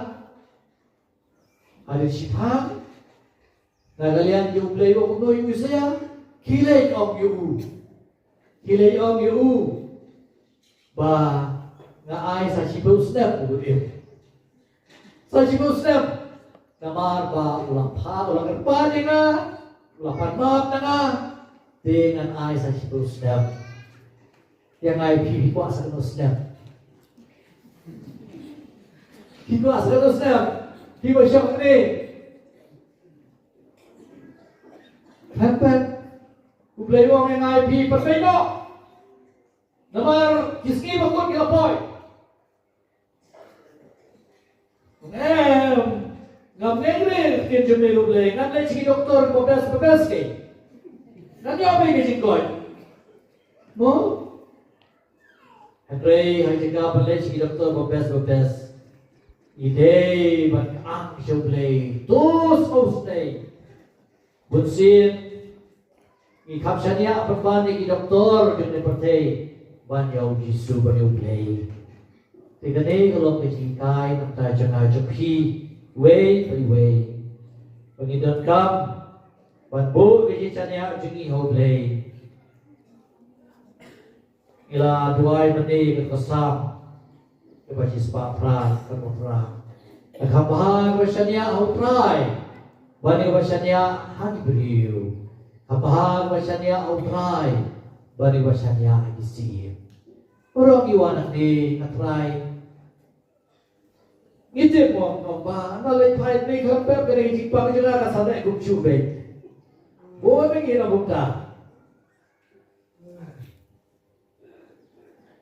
Hadien shiphang na ka liang jong u Blei u ong kumno ïa u Isaïah, khie leit ong ïa u. Khie leit ong ïa u ba nga ai sa shiphew snem, u ong. Sa shiphew snem. Namar ba u la pha, u la kyrpad ïa nga, u la pan map na nga. Te ngan ai sa shiphew snem. Ïa nga ïa phi, phi kwah sa kano snem? Phi kwah sa kano snem? Phi ba shong ne? Khlem pep. U Blei u ong ïa nga ïa phi, pynbeit noh. Namar ki sngi ba kut ki la poi. Em, ngam neng re ktien jong me, U Blei, ngan leit sha ki doktor ba best ba best, ke ngan ïoh beit ka jingkoit. Mo? Hynrei ha jaka ban leit sha ki doktor ba best ba best, i dei ban ang sha U Blei. To sngewsynei. Bunsien ngi kham shaniah ban wan ïa ki doktor jong ngi, pyrthei, ban ïa U Jisu, ban ïa U Blei. Te kane ka long ka jinghikai na ka bynta jong nga jong phi, iwei pa iwei, ba ngin donkam ban buh ka jingshaniah jong ngi ha U Blei. Ngi la duwai mynne ka Salm kaba shispah phra, ka phra. Ka kham bha kaba shaniah ha U Trai ban ïa kaba shaniah ha ki briew. Kham bha kaba shaniah ha U Trai ban ïa kaba shaniah ha ki siem. Baroh ngi wan hangne, nga Trai. Ngi tip mo, mo ba nga leit phai ne khlem pep, ka dei ka jingpang jong nga, ka sa neh kumjuh beit. Bun ngi na bynta.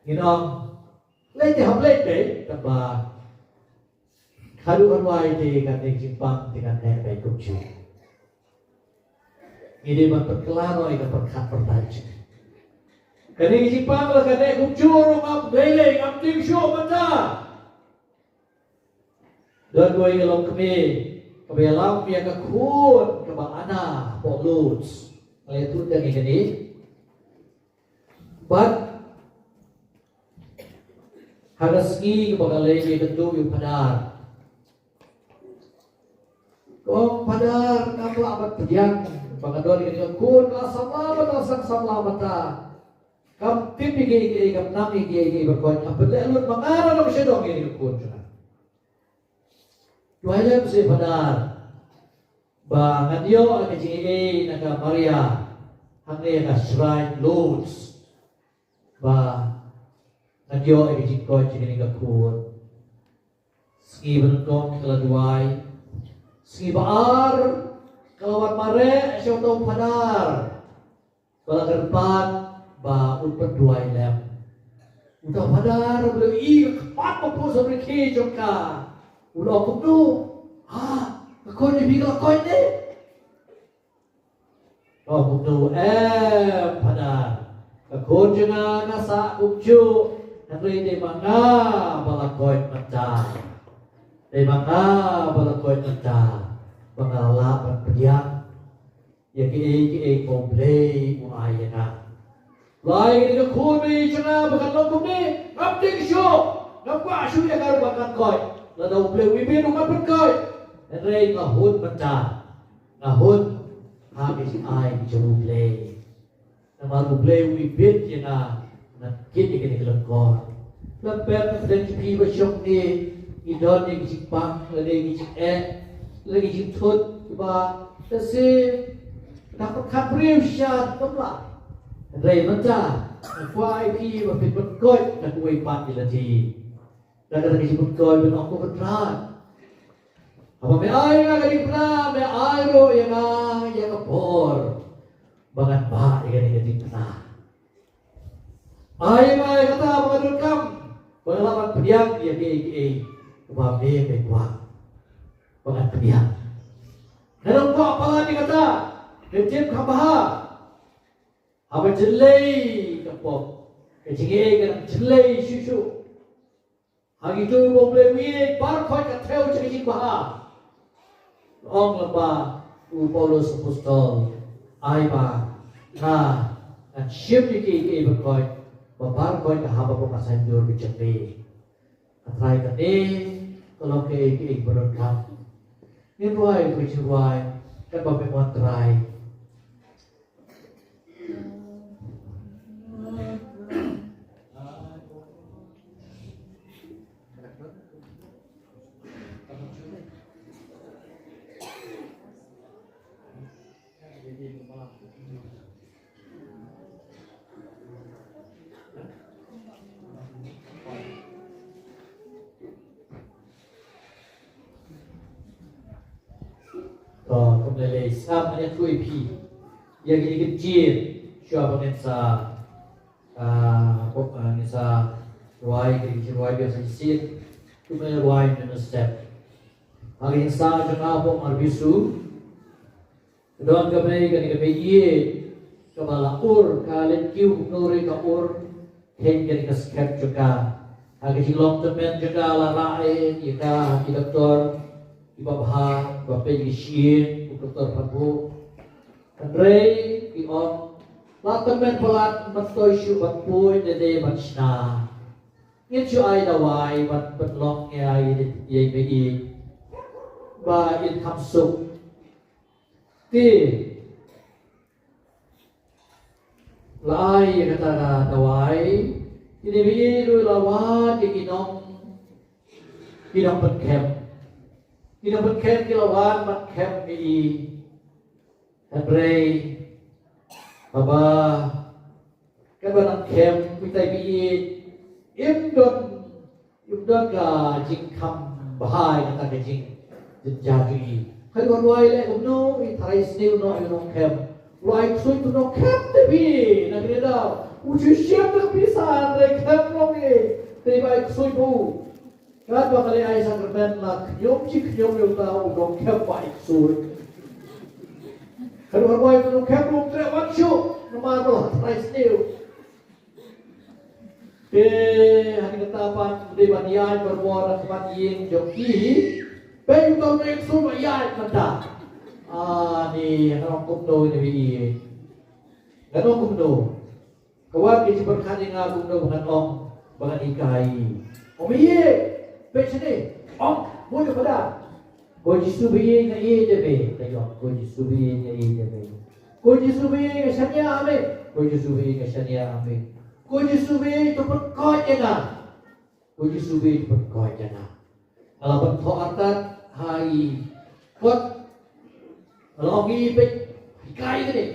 Ngi ong leit te hap leit beit, tangba haduh hynrei te ka dei ka jingpang te kan neh beit kumjuh. Ngi dei ban pynkylla noh ïa ka pyrkhat pyrthai jong ngi. Kane ka jingpang lada ka neh kumjuh ruh ngam lei lei, ngam tieng shuh mynta. Don kawei ka longkmie kaba ïalam ïa ka khun kaba ana hapoh Lourdes. Nga la ïathuh tang ïa kane. Bad Ha ka sngi kaba ka leit ïakynduh ïa u Phadar. Ka ong, Phadar, ngam lah ban pdiang ba nga don ïa kane ka khun, nga samla mynta, sang samla mynta. Kam tip ïa kiei kiei, kam nang ïa kiei kiei ba koit, kam pynleh lut ma nga na nong sha dong ïa kane ka khun jong nga. Duwai lem seh Phadar ba ngan ïoh ïa ka jingaiei na ka Maria hangne ha ka shrine Lourdes, ba ngan ïoh ïa ka jingkoit jong kane ka khun. Sngi ba nyngkong ka la duwai. Sngi ba ar ka la wan mareh sha uta u Phadar ba la kyrpad ba un pynduwai lem. Uta u Phadar ba la ïohi ka khmat ba pur samrkhie jong ka, u la ong kumno, ha, ka khun jong phi ka la koit ne? Ka ong kumno, em Phadar, ka khun jong nga nga sah kumjuh, hynrei dei ma nga ba la koit mynta. Dei ma nga ba la koit mynta ba nga lah ban pdiang ïa kiei kiei ba U Blei u ai ïa nga. Lai ïa ka khun jong nga ba kan long kumne, ngam dei shuh, ngam kwah shuh ïa ka ruh ba kan koit. Lada U Blei u ibit u kan pynkoit. Hynrei nga hun mynta, nga hun ha ka jingai jong U Blei. Namar U Blei u ibit ïa nga, nga kit ïa kane ka lyngkor. Lada peit na pdeng jong phi ba shong ne, ngi don ïa ki jingpang, lane ki jingeh, lane ki jingthut kiba lehse ka pyrkhat briew shisha kumba. Hynrei mynta nga kwah ïa phi ba phin pynkoit da kawei pat ïa lade. Da kata ka jingpynkoit ban ong, ko Trai, haba me ai ïa nga ka diengphna, me ai ruh ïa nga ïa ka bor ba ngan bah ïa kane ka diengphna. Ai ïa nga ïa kata ba nga donkam, ba nga lah ban pdiang ïa kiei kiei ba me, me kwah ba ngan pdiang. Nga donkam palat ïa kata, me tip kham bha. Haba jyllei ka pop, ka jingaiei ka dang jyllei shuh shuh. Ha kito ba U Blei u ïeit, baroh khoit ka thew jong ka jingbha. Ong lyngba u Paulus Apostol, ai ba nga ngan shim ïa kiei kiei baroh khoit, ba baroh khoit ka hap ban ïoh ka saiñdur ka jong me. Ka Trai, kane ka long kaei kaei ba donkam. Ngin rwai, rwai, rwai katba me mon, Trai. To, kumne lei, sa ngin ïathuh ïa phi ïa kine ki jingkyrmen shuwa ba ngin sa, ah, pop, ah, ngin sa rwai, ki jingkyrmen ba sa shisien. Kumne rwai mynno step. Ha ka jingsngew jong nga hapoh Marbisu, ka don ka mei, kane ka mei ïeit kaba la ur, ka leit kiew kumno ruh ka ur, kheiñ kane ka skep jong ka. Ha ka jinglong tymmen jong ka la rah ïa ka ha ki doktor kiba bha, ba peit ïa ka shisien, u Doktor Phanbuh. Hynrei ki ong, la tymmen palat, myntoi shuh ban poi, ne dei ban shna. Ngin shu ai dawai ban pynlong ïa i, ïa i mei ïeit ba in kham suk. Te la ai ïa kata ka dawai, ine i mei ïeit ruh la wad ïa ki nong, ki nongpynkhep. Ki nongpynkhep ki la wan ban khep ïa i. Hynrei haba, katba nang khep, ita i mei ïeit im don, im don ka jingkham bha ïa kata ka jingjynjar jong i. Ka wan wai leh kumno, i tharai sniew noh ïa u nongkhep. U la ai ksuid u nongkhep te phi, na kane ka daw u shu shim da ka pisa, hynrei khep noh i, te i ba ai ksuid ba u. Katba ka leit ai sakramen la khñium shi khñium ïa uta u nongkhep ba ai ksuid. Ka dei hynrei u nongkhep ruh um treh wan shuh namar ba la tharai sniew. Te ha kata pat u dei ban ïaid barabor ha khmat ïing jong ki. Peit uta u nongkhep ba ïaid mynta. Ani, ngan ong kumno ine i mei ïeit? Ngan ong kumno? Ka wan ka jingpyrkhat ïa nga kumno ba ngan ong, ba ngan hikai. Ong ïa, peit shane. Ong, bun ïa pada. Ko Jisu ba ïeit nga ïeit ïa me. Ka ong, ko Jisu ba ïeit nga ïeit ïa me. Ko Jisu ba ïeit nga shaniah ha me. Ko Jisu ba ïeit nga shaniah ha me. Ko Jisu ba ïeit to pynkoit ïa nga. Ko Jisu ba ïeit to pynkoit ïa nga. Nga la pynkoit artat ha i kot. Nga la ong ïa i peit. Hikai kane.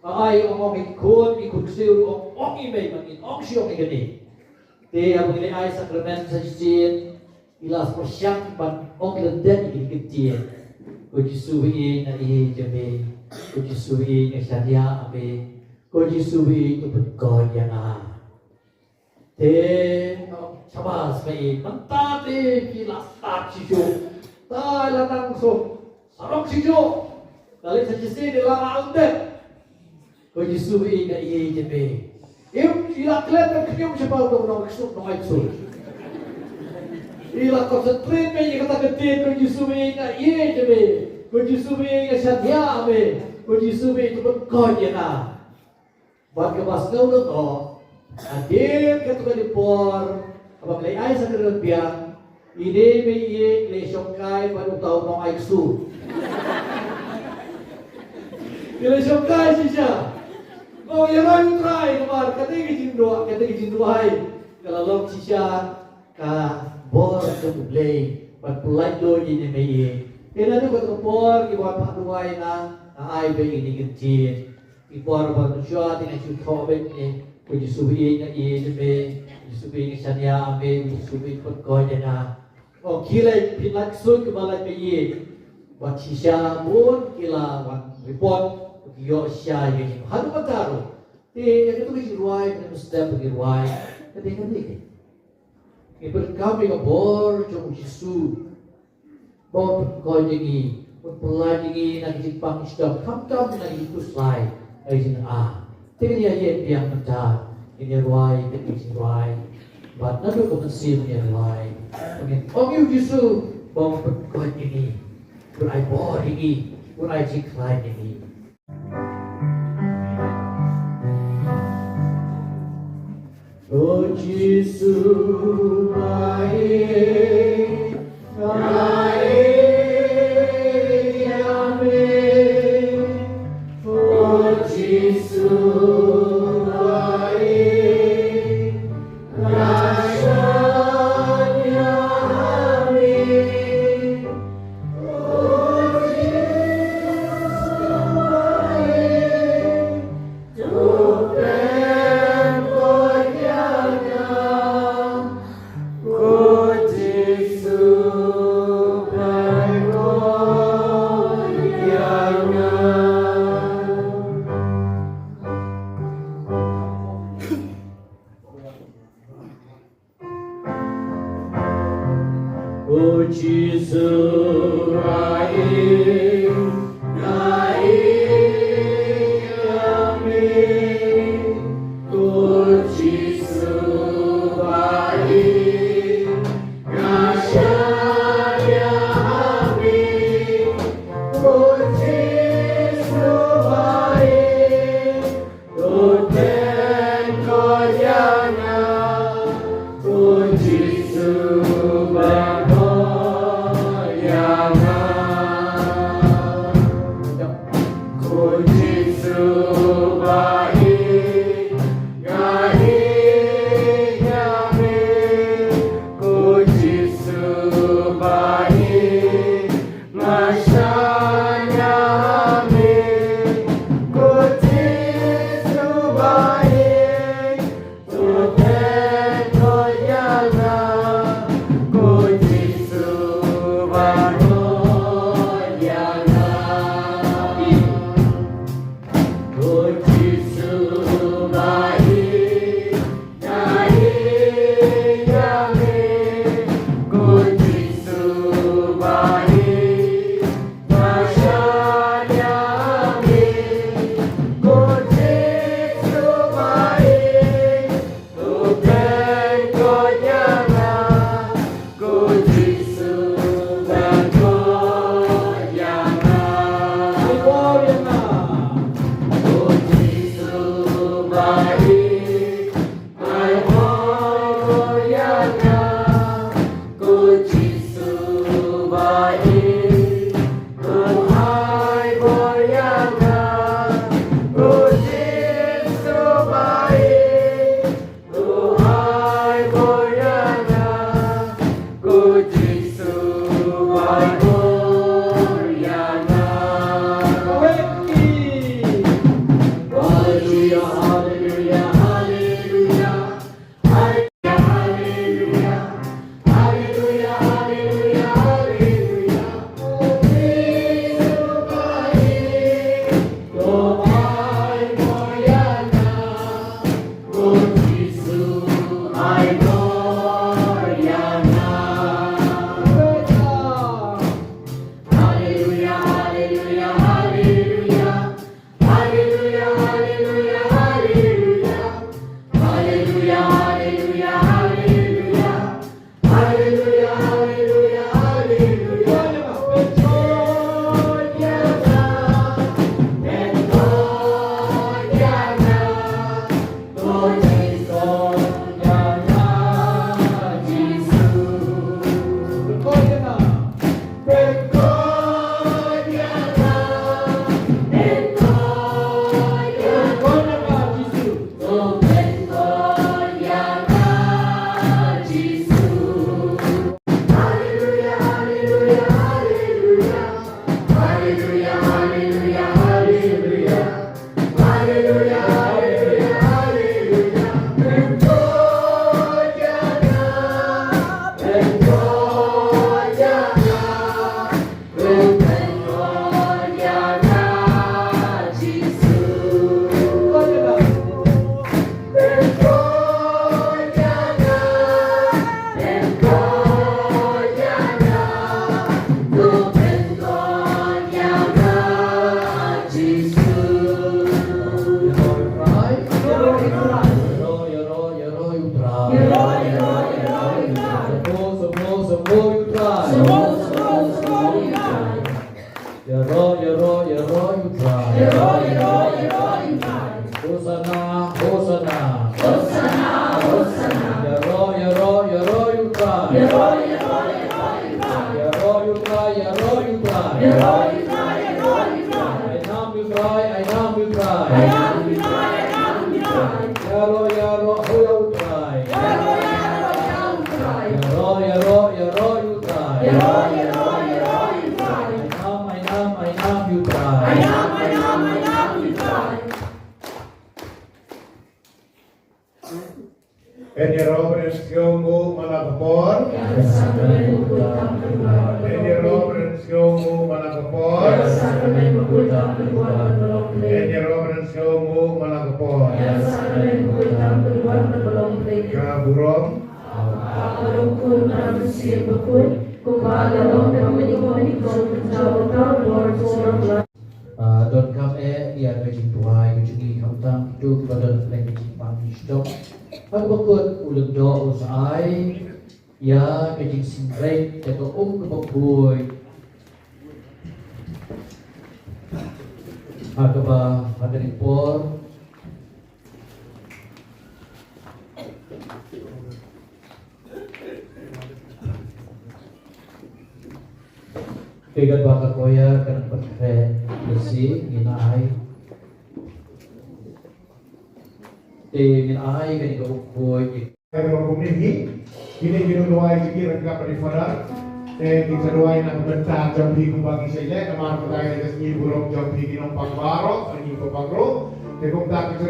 Ai ong ong i khun, i khun ksiew ong ong i mei, man in ong shi ong i kane. Te haba ngi leh ai sakramen sa shisien, i la pyrshang ban ong lyndet ïa kine ki ktien. Ko Jisu ba ïeit nga ïeit ïa me. Ko Jisu ba ïeit nga shaniah ha me. Ko Jisu ba ïeit to pynkoit ïa nga. Te, oh, shabas, ba ïeit. Mynta te ki la stad shisha. Te la nang so sarong shisha. Te leit sa shisien te la al te. Ko Jisu ba ïeit nga ïeit ïa me. Im, i la klet ka khñium shaphang uto u nongksuid, nongai ksuid. I la concentrate bha ïa kata ka ktien, ko Jisu ba ïeit nga ïeit ïa me. Ko Jisu ba ïeit nga shaniah ha me. Ko Jisu ba ïeit to pynkoit ïa nga. Bad kaba sngewthuh, hadien katto katne por, haba ngi leit ai sakramen biang, ine i mei ïeit i la shongkai bad uta u nongai ksuid. I la shongkai shisha. Ba ïa rai u Trai, namar kata ka jingduwai, kata ka jingduwai ka la long shisha ka bor jong U Blei ban pyllait ïa ine i mei ïeit. Te naduh kata ka por, kiba wan phah duwai na, nga ai beit ïa kine ki ktien. Ki por ba mynshuwa te nga shu thoh beit ne, ko Jisu ba ïeit nga ïeit ïa me, ko Jisu ba ïeit nga shaniah ha me, ko Jisu ba ïeit pynkoit ïa nga. O ki leit, phin lait ksuid kiba lait ba ïeit. Bad shisha bun ki la wan report, ki ïoh shisha ïa ka jing. Haduh mynta ruh. Te ïa katu ka jingrwai, katu ka step ba ki rwai. Ka dei kane. Ngi pyndonkam ïa ka bor jong U Jisu. Ba un pynkoit ïa ngi, un pynlait ïa ngi na ka jingpang shitom, khamtam na ka jingkhuslai, na ka jingah. Te ngin ïa ïeng biang mynta, ngin ïa rwai, ngin ïa rwai. Bad naduh ka mynsiem ngin ïa rwai. Ngin ong ïa U Jisu, ba un pynkoit ïa ngi, un ai bor ïa ngi, un ai jingkhlaiñ ïa ngi. O Jisu ba ïeit, nga ïeit ïa me. O Jisu ba ïeit, nga shaniah ha me. O Jisu ba ïeit, to pynkoit ïa nga. Ko Jisu pynkoit ïa nga. O Jisu ba ïeit, nga ïeit ïa me. O Jisu ba ïeit, nga shaniah ha me. O Jisu ba ïeit, to pynkoit ïa nga, ko Jisu pynkoit ïa nga. Ko Jisu ba ïeit, nga ïeit ïa me, ko Jisu ba ïeit, nga shaniah ha me, ko Jisu ba ïeit, to pynkoit ïa nga, ko Jisu ba ïeit ïa nga. Ko Jisu ba ïeit, nga ïeit ïa me, ko Jisu ba ïeit, nga shaniah ha me, ko Jisu ba ïeit, to pynkoit ïa nga, ko Jisu pynkoit ïa nga. Pynkoit ïa nga. Ko Jisu ba ïeit, ai bor ko Ïaroh, ïaroh, ïaroh ïa u Trai. Hosanna, Hosanna. Hosanna, Hosanna. Ïaroh, ïaroh, ïaroh ïa u Trai. Ïaroh, ïaroh, ïaroh ïa u Trai. Ïaroh ïa u Trai, ïaroh ïa u Trai. Ïaroh ïa u Trai, ïaroh ïa u Trai. Ai nam ïa u Trai. Ai nam ïa u Trai, ai nam ïa u Trai. Ai nam ïa u Trai. Ïaroh, ïaroh, ïaroh ïa u Trai. Ïaroh, ïaroh, ïaroh ïa u Trai. Ïaroh, ïaroh, ïaroh ïa u Trai. Ïaroh, ïaroh, ïaroh ïa u Trai. Ai nam, ai nam, ai nam ïa u Trai. Ai nam, ai nam, ai nam ïa u Trai. Yn ïaroh ban sngewbha ma la ka por. Yn ïaroh ban sngewbha ma la ka por. Yn ïaroh ban sngewbha ma la ka por. Ka burom. Ah, donkam eh ïa ka jingduwai ka jong ngi khamtam kito kiba don ha ka jingpang jingshong. Ha kaba kut u Lyngdoh u sa ai ïa ka jingsngewbha da ka um kaba khuid. Ha kaba ha kane ka por Te katba ka choir kan pynkhreh lehse ngin ai. Te ngin ai kane ka ukhuid. Kane ka kumne hi. Kine ki nongduwai jong ngi ryngkat bad i Father. Te kin sa duwai na ka bynta jong phi kumba ki sa ïaleh namar mynta ka sngi burom jong phi ki nongpang baroh, ki nongpang baroh. Te kumta ki sa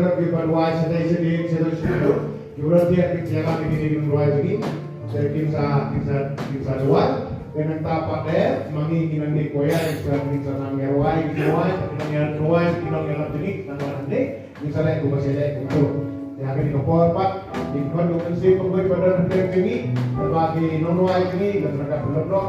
duwai sha dei sha dei sha dei sha dei. Ki volunteer kin sa ïalam ïa kine ki nongduwai jong ngi. Te kin sa, kin sa, kin sa duwai. Te nangta pat de ma ngi ki nongdie choir kin sa, kin sa nang ïaduwai, kin sa duwai, kin nang ïaduwai, kin nang ïalam jong ngi nang wan hangne. Ngi sa leh kumba sa leh kumto. Te ha kane ka por pat, ngi kwah ban ïa ka mynsiem bakhuid ba don ha pdeng jong ngi, ba ki nongduwai jong ngi, ba ki nongduwai.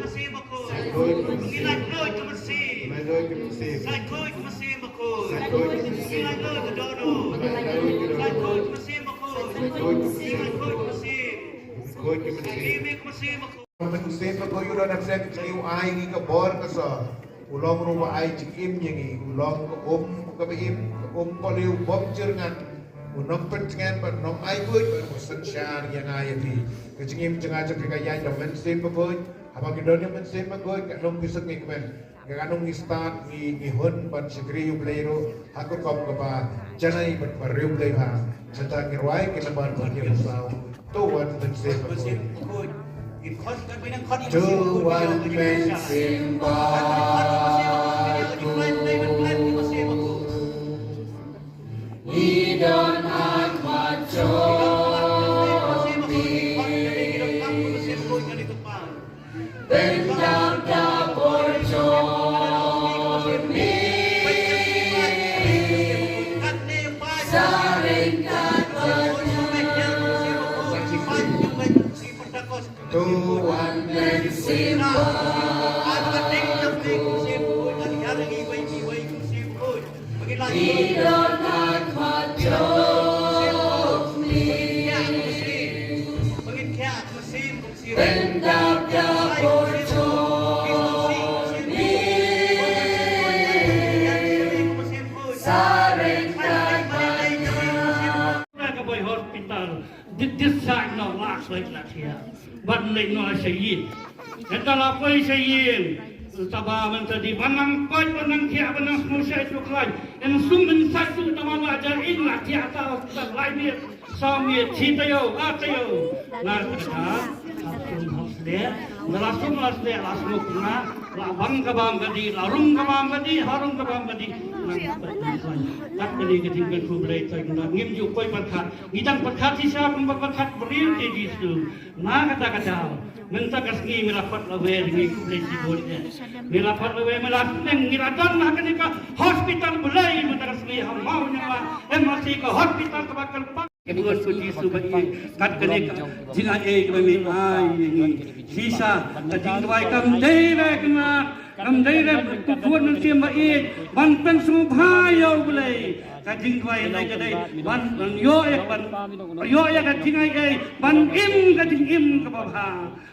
Mynsiem Bakhuid. Ngi laitluid ka mynsiem. Laitluid ka mynsiem. Laitluid ka mynsiem bakhuid. Laitluid ka mynsiem. Ngi laitluid ka dohnud. Laitluid ka dohnud. Laitluid ka mynsiem bakhuid. Laitluid ka mynsiem. Laitluid ka mynsiem. Laitluid ka mynsiem. Mynsiem Bakhuid. Mynsiem Bakhuid u don ha ka jingim, u ai ngi ka bor ka sor. U long ruh uba ai jingim ïa ngi, u long ka um kaba im, ka um kohnguh bym jyrngat. U nongpyntngen bad nongaikhuid bad u synshar ïa nga ïa phi. Ka jingim jong nga jong phi ka ïaid da u Mynsiem Bakhuid. Haba ngi don ïa u Mynsiem Bakhuid, katno ngi suk ngi kmen, katno ngi stad, ngi, ngi hun ban shakri ïa u Blei ruh ha ka rukom kaba janai bad ba riewblei bha. Mynta ngi rwai ki nambar ba ngi rwai. To wan Mynsiem Bakhuid. To wan Mynsiem Bakhuid. Ngi don ha khmat jong phi. Bynta ka por jong ngi. Sa ryngkat bad Tuan Mynsiem Bakhuid. An ka ding jong phi kum Mynsiem Bakhuid, an hiar ïa ngi wei ki wei kum Mynsiem Bakhuid. Ba ngin lah ïa ki don ha khmat jong phi. Ba ngin khiah kum Mynsiem, ba ngin khiah kum Mynsiem, kum Mynsiem. Pyndap da bor jong phi. Sa reng kata. Ka bai hospital. Di, di sa no la soi la tia. Ban lei no sa yin. Kata la poi sa yin. Taba ban tadi ban nang poi ban nang tia ban nang semua sa itu kelai. En sum ben sa tu nama la jar in la tia ta ta lai ni. Sa ni ti ta yo a ta yo. La ta ta. Sum hos de. La sum la de la sum na. La bang ka bang ka di la rum ka bang ka di harum ka bang ka di. Kat ka di ka ting ka tu blei ta ngim ju poi ban kat. Ngi dang pyrkhat shisha kum ba pyrkhat briew te Jisu. Na kata ka daw. Mynta ka sngi ngi la pat lawei ngi khublei shibun ïa. Ngi la pat lawei ngi la sneng ngi la don ha kane ka hospital Blei mynta ka sngi ha Mawniangla. Em ha ka hospital kaba kyrpang. Kane ka Jisu ba i kat kane ka jingaiei kaba me ai ïa ngi. Shisha ka jingduwai kam dei re kane. Kam dei re ka Tuan Mynsiem ba ïeit ban pynsngewbha ïa U Blei. Ka jingduwai dei ka dei ban, ban ïoh ïa ban ïoh ïa ka jingaiei ban im ka jingim kaba bha.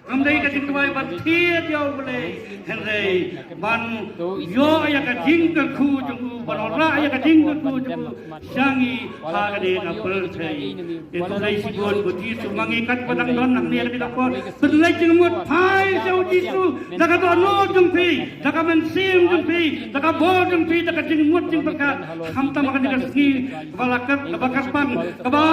Kam dei ka jingduwai ban thied ïa U Blei hynrei ban ïoh ïa ka jingkyrkhu jong u, ban wanrah ïa ka jingkyrkhu jong u. Sha ngi ha kane ka pyrthei. Te to dei shibun ko Jisu ma ngi kat ba dang don hangne ka dei ka por. Pynleit jingmut phai sha u Jisu da ka dohnud jong phi, da ka mynsiem jong phi, da ka bor jong phi, da ka jingmut jingpyrkhat. Khamtam ha kane ka sngi kaba la kat, kaba kyrpang, kaba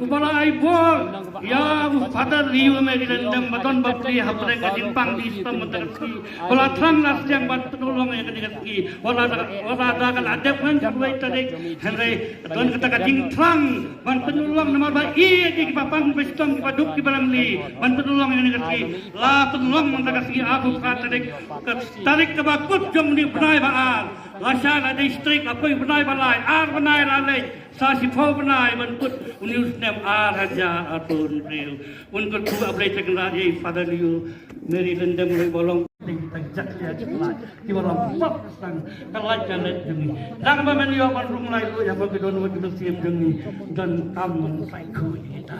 u ba la ai bor ïa u Father Liu Mary Lyngdoh ba don bapli ha pdeng ka jingpang di stom mynta ka sngi. Ba la thrang la sliang ban pynlong ïa kane ka sngi. Wala da, wala da ka la dep ngan jong wei tarik. Hynrei don kata ka jingthrang ban pynlong namar ba ïa ki ba pang ba stom ki ba duk ki ba rangli ban pynlong ïa kane ka sngi. La pynlong mynta ka sngi arphew phra tarik. Ka tarik kaba kut jong une u bnai ba ar. La shah la distrik, la poi bnai ba lai, ar bnai la leit. Sa shiphew bnai ban kut une u snem ar hajar arphew hynriew. Un kyrkhu ba Blei Trai Kynrad ïa i Father Liu Mary Lyngdoh ruh ba long. Dei ta jak ïa ki lait ki ba long pop sang ka lait ka leit jong ngi. Dang ba men ïoh ban rung lai ruh ïa ba ki don wat ki mynsiem jong ngi. Don tam ban sai khuid ïa kita.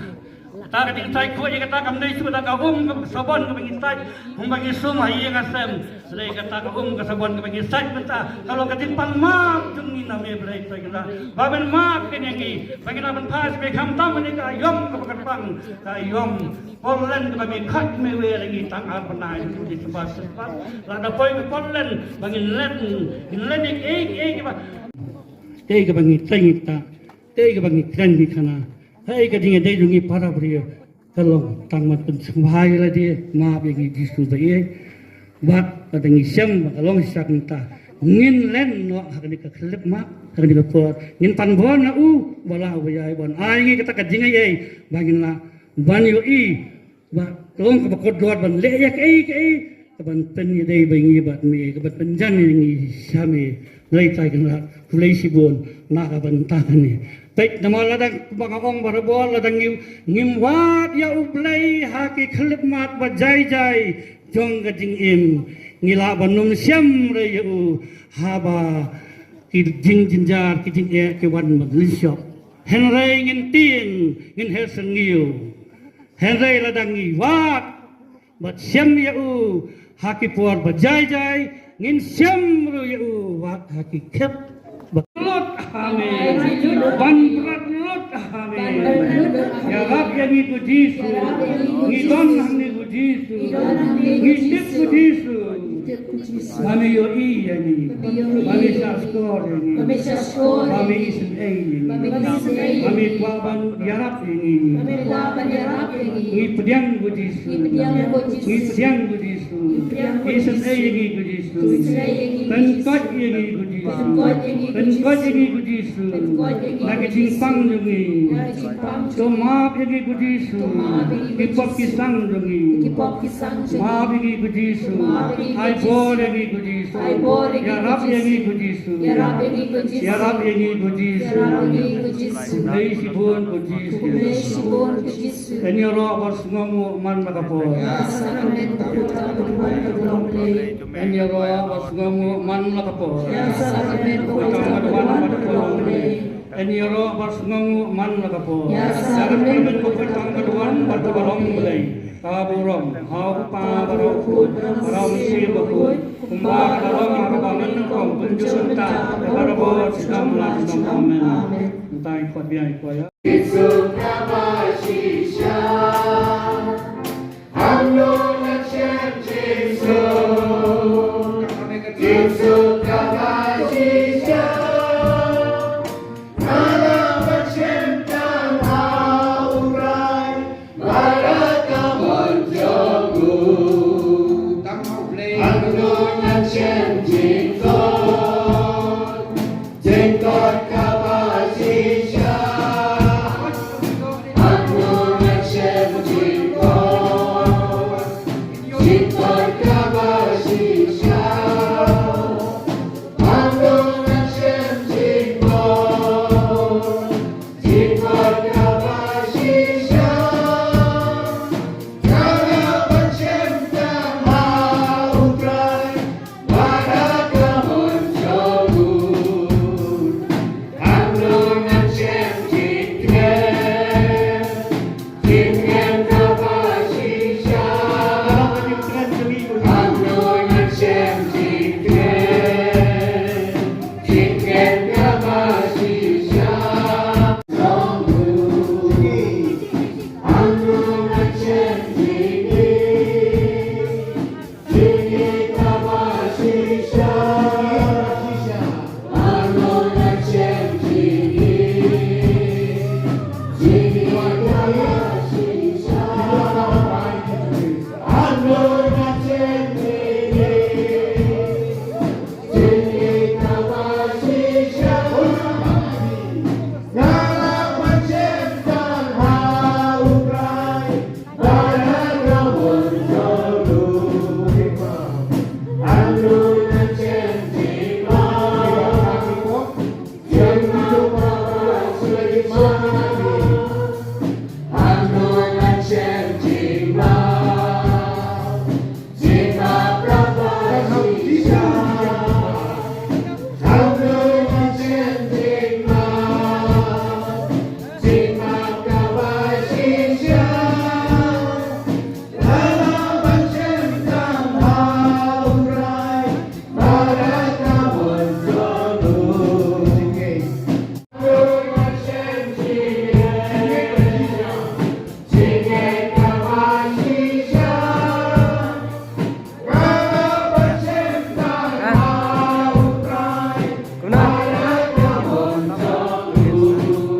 Kata ka ding sai khuid ïa kata kam dei shu da ka um ka sabon kaba ngi sai, um ba ngi sum ha ïing ha sem. Dei kata ka um ka sabon kaba ngi sai mynta ka long ka jingpan map jong ngi na me Blei Trai Kynrad. Ba men map ïa ngi ba ngi la ban phai sha me khamtam ïa ka aïom kaba kyrpang, ka aïom Poland kaba me khot me wer ïa ngi tang ar bnai jong u December. Shisha la da poi ka Poland ba ngin len, ngin len ïa ngi ïa ngi ba. Te kaba ngi teng ta. Te kaba ngi kren ngi khana. Hei ka jingïadei jong ngi para briew ka long tang ban pynsngewbha ïa lade, map ïa ngi Jisu ba ïeit. Bad lada ngi shem ba ka long shisha kumta ngin len noh ha kane ka khyllipmat, ha kane ka por ngin pan bor na u ba la u ba ïai ban ai ngi kata ka jingaiei ba ngin lah ban ïohi ba long kaba kordor ban leh ïa kaei kaei kaban pynïadei bad ngi bad me, kaban pynjan ïa ngi sha me. Blei Trai Kynrad, khublei shibun na ka bynta kane. Peit namar lada kumba nga ong barabor lada ngi, ngim wad ïa U Blei ha ki khyllipmat ba jai jai jong ka jingim, ngi lah ban ym shem re ïa u haba ki jingjynjar ki jingeh ki wan ban lynshop. Hynrei ngin tieng, ngin her sngewsih. Hynrei lada ngi wad bad shem ïa u ha ki por ba jai jai, ngin shem ruh ïa u wat ha ki khyllipmat. Lut ha me, ban brat lut ha me. Ïarap ïa ngi ko Jisu. Ngi don hangne ko Jisu. Ngi tip ko Jisu. Ba me ïohi ïa ngi. Ba me shahshkor ïa ngi. Ba me isynei ïa ngi. Ba me kwah ban ïarap ïa ngi. Ngi pdiang ko Jisu. Ngi pdiang ko Jisu. Isynei ïa ngi ko Jisu. Pynkoit ïa ngi ko Jisu. Pynkoit ïa ngi ko Jisu. Na ki jingpang jong ngi. To map ïa ngi ko Jisu. Ki pop ki sang jong ngi. Map ïa ngi ko Jisu. Ai bor ïa ngi ko Jisu. Ïarap ïa ngi ko Jisu. Ïarap ïa ngi ko Jisu. Khublei shibun ko Jisu. Yn ïaroh bad sngewnguh man la ka por. Yn ïaroh bad sngewnguh man la ka por. Yn ïaroh bad sngewnguh man la ka por. Ka burom ha u Kpa bad ha u Khun bad ha u Mynsiem Bakhuid. Kumba ka long ha kaba mynnyngkong, kumjuh mynta, barabor, sdang la sdang. Amen. Mynta ïa khot biang ïa ka choir. Jisu kaba shisha. Ano na chem Jisu. Jisu kaba shisha. Ano na chem tang ha u Trai. Baraka mon jong u. Tam hau ble. Ano na chem jingkot. Jingkot kaba shisha. Ano na chem jingkot. Jingkot kaba shisha. Ano na chem jingkot.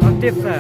Aktif sa.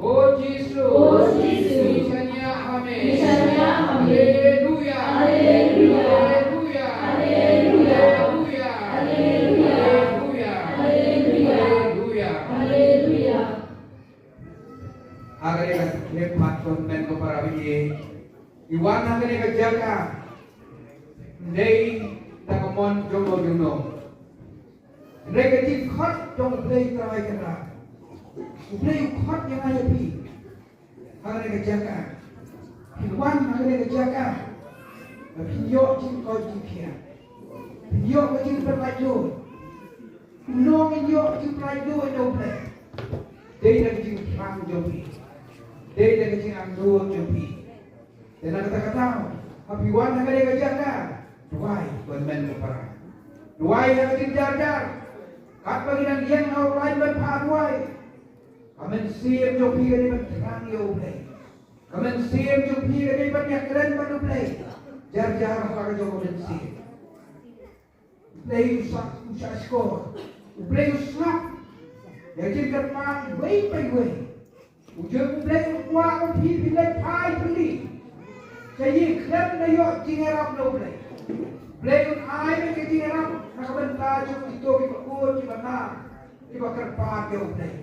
Ko Jisu. Ko Jisu. Ngi shaniah ha me. Ngi shaniah ha me. Haleluya. Haleluya. Haleluya. Haleluya. Haleluya. Haleluya. Haleluya. Ha kane ka khyllipmat ko hynmen ko para bangeit, ngi wan ha kane ka jaka. Ym dei da ka mon jongno jongno. Hynrei ka jingkhot jong U Blei Trai Kynrad, U Blei u khot ïa nga ïa phi ha kane ka jaka. Phin wan ha kane ka jaka ba phin ïoh jingkoit jingkhiah, phin ïoh ka jingpynlait luid. Kumno ngin ïoh jingpynlait luid na U Blei? Dei da ka jingthrang jong phi, dei da ka jingangnud jong phi. Te na kata ka daw, haba phi wan ha kane ka jaka, duwai ko hynmen ko para. Duwai ha ka jingjar jar. Katba ngi dang ïeng ha u lain ban phah duwai, ka mynsiem jong phi ka dei ban thrang ïa U Blei. Ka mynsiem jong phi ka dei ban ïakren bad U Blei. Jar jar ha ka jong ka mynsiem. U Blei u sngap, u sngap shkor. U Blei u sngap ïa ka jingkyrpad iwei pa iwei. U jong U Blei u kwah ba phi phin leit phai pyrthei. Ka ïing khlem da ïoh jingïarap na U Blei. U Blei un ai ka jingïarap na ka bynta jong kito kiba kut kiba nar, kiba kyrpad ïa U Blei.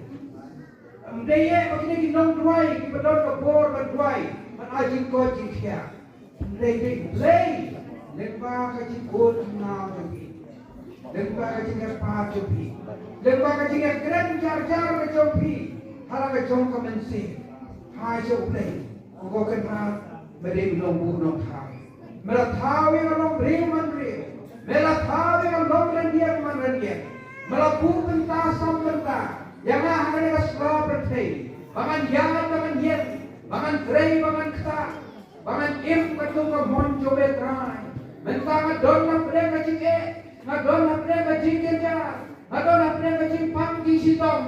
Ym dei eh ba kine ki nongduwai kiba don ka bor ban duwai ban ai jingkoit jingkhiah. Hynrei dei U Blei lyngba ka jingkut jingnaw jong phi, lyngba ka jingkyrpad jong phi, lyngba ka jingïakren jar jar ka jong phi ha la ka jong ka mynsiem. Hai sha U Blei, ko Kynrad, me dei u nongbuh nongthaw. Me la thaw ïa nga long briew man briew. Me la thaw ïa nga long rynïeng man rynïeng. Me la buh bynta sam bynta ïa nga ha kane ka sla pyrthei, ba ngan ïaid ba ngan ïeng, ba ngan trei ba ngan ktah, ba ngan im katkum ka mon jong me Trai. Mynta nga don hapdeng ka jingeh, nga don hapdeng ka jingjynjar, nga don hapdeng ka jingpang jingshitom.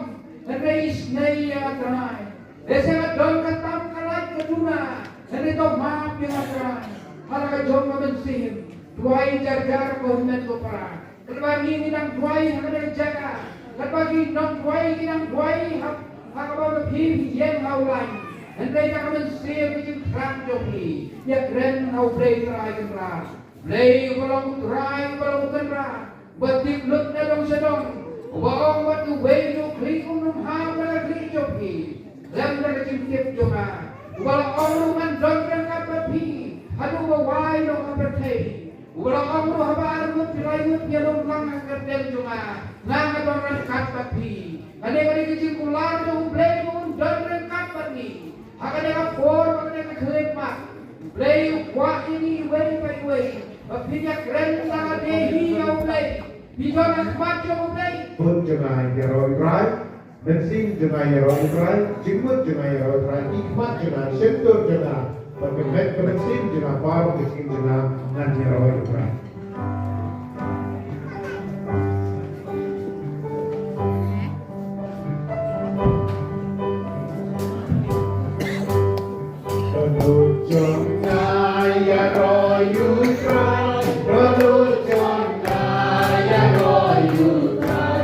Hynrei isynei ïa nga Trai. Lehse nga don ka tam ka lait ka duna, hynrei to map ïa nga Trai. Ha la ka jong ka mynsiem, duwai jar jar ko hynmen ko para. Katba ngi ngi dang duwai ha kane ka jaka, katba ki nongduwai ki dang duwai ha, ha kaba ma phi phi ïeng ha u lain, hynrei da ka mynsiem ka jingthrang jong phi, ïakren ha U Blei Trai Kynrad. Blei uba long u Trai uba long u Kynrad, uba tip lut na dong sha dong, uba ong bad uwei u khlieh um nym ham na ka khlieh jong phi, lem da ka jingtip jong nga, uba la ong ruh ngan don ryngkat bad phi haduh ba wai noh ka pyrthei. Uba la ong ruh haba arngut phi laingut phi ïalum lang ha ka kyrteng jong nga, nga nga don ryngkat bad phi. Kane ka dei ka jingkular jong U Blei ba un don ryngkat bad ngi ha kane ka por, ha kane ka khyllipmat. U Blei u kwah ïa ngi iwei pa iwei ba phin ïakren da lade hi ïa U Blei. Phi don ha khmat jong U Blei. Bun jong nga ïaroh ïa U Trai. Mynsiem jong nga ïaroh ïa U Trai, jingmut jong nga ïaroh ïa U Trai, ki khmat jong nga, shyntur jong nga, bad ka met ka mynsiem jong nga, baroh ka jingim jong nga ngan ïaroh ïa U Trai. Ka lut jong nga ïaroh ïa U Trai, ka lut jong nga ïaroh ïa U Trai.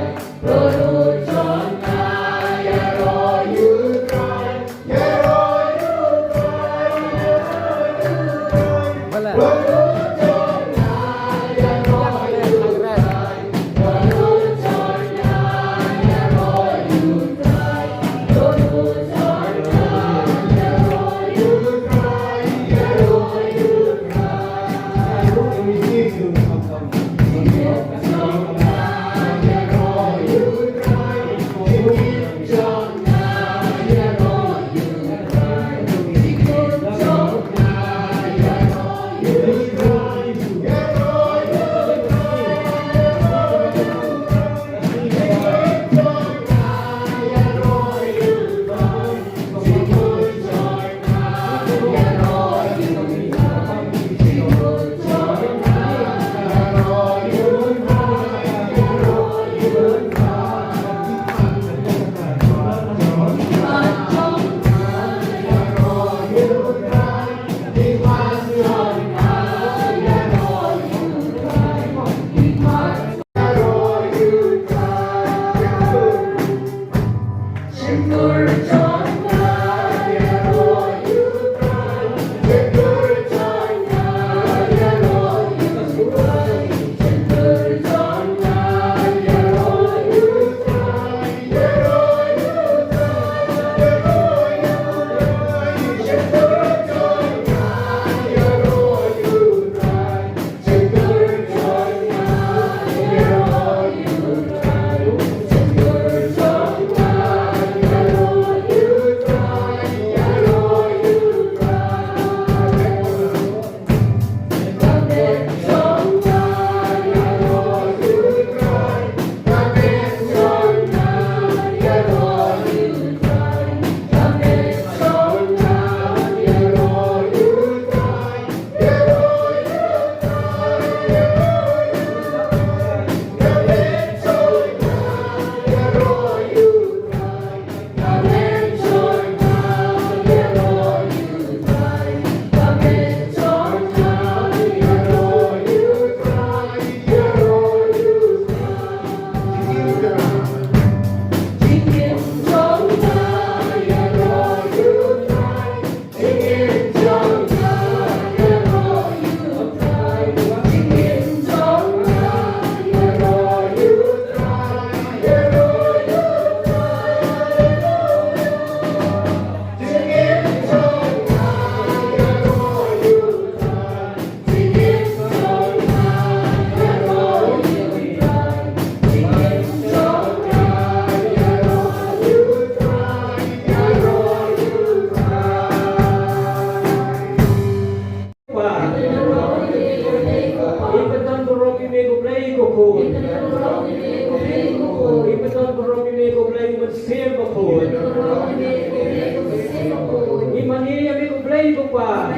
Blei ko Pa.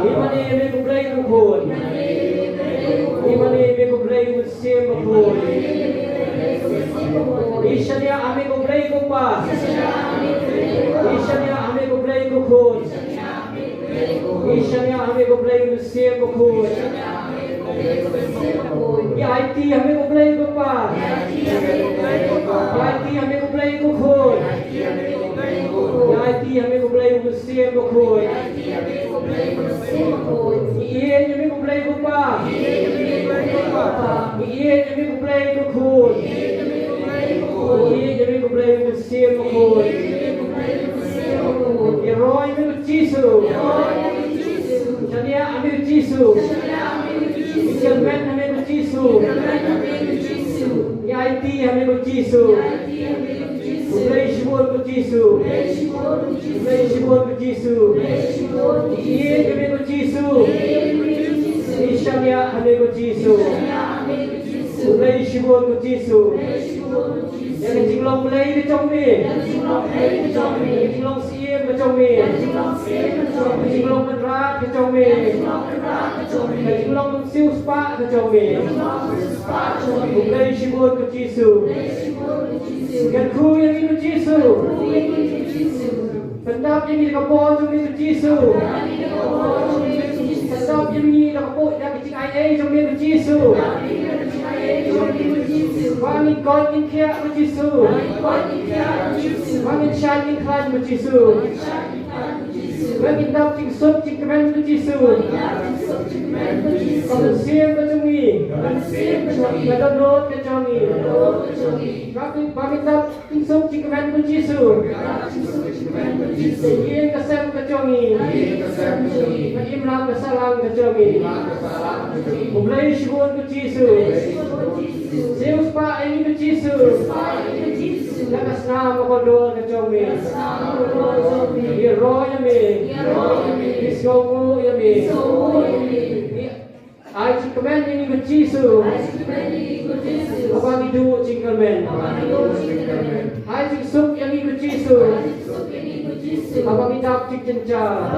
Ngi mane ïa me ko Blei ko Khun. Ngi mane ïa me ko Blei ko Mynsiem Bakhuid. Ngi shaniah ha me ko Blei ko Pa. Ngi shaniah ha me ko Blei ko Khun. Ngi shaniah ha me ko Blei ko Mynsiem Bakhuid. Ngi aiti ha me ko Blei ko Pa. Ngi aiti ha me ko Blei ko Khun. Ngi aiti ha me ko Blei ko Mynsiem Bakhuid. Ngi ïeit ïa me ko Blei ko Pa. Ngi ïeit ïa me ko Blei ko Khun. Ngi ïeit ïa me ko Blei ko Mynsiem Bakhuid. Ïaroh ïa me ko Jisu. Shaniah ha me ko Jisu. Kyrmen ha me ko Jisu. Ngi aiti ha me ko Jisu. Khublei shibun ko Jisu. Khublei shibun ko Jisu. Ngi ïeit ha me ko Jisu. Ngi shaniah ha me ko Jisu. Khublei shibun ko Jisu. Ïa ka jinglong Blei ka jong me. Ïa ka jinglong Syiem ka jong me. Ïa ka jinglong Kynrad ka jong me. Ïa ka jinglong Mynsiem Spah ka jong me. Khublei shibun ko Jisu. Kyrkhu ïa ngi ko Jisu. Pyndap ïa ngi da ka bor jong me ko Jisu. Pyndap ïa ngi da ka bor, da ka jingaiei jong me ko Jisu. Ba ngin koit ngin khiah ko Jisu. Ba ngin shait ngin khlaiñ ko Jisu. Ba ngin dap jingsuk jingkmen ko Jisu. Ka mynsiem ka jong ngi. Ka dohnud ka jong ngi. Ba ngin, ba ngin dap jingsuk jingkmen ko Jisu. Ïing ka sem ka jong ngi. Ka imlang ka sahlang ka jong ngi. Khublei shibun ko Jisu. Siew spah ïa ngi ko Jisu. Na ka snam ka kordor ka jong me. Ïaroh ïa me. Ïasngewnguh ïa me. Ai jingkmen ïa ngi ko Jisu. Haba ngi duh jingkyrmen. Ai jingsuk ïa ngi ko Jisu. Haba ngi dap jingjynjar.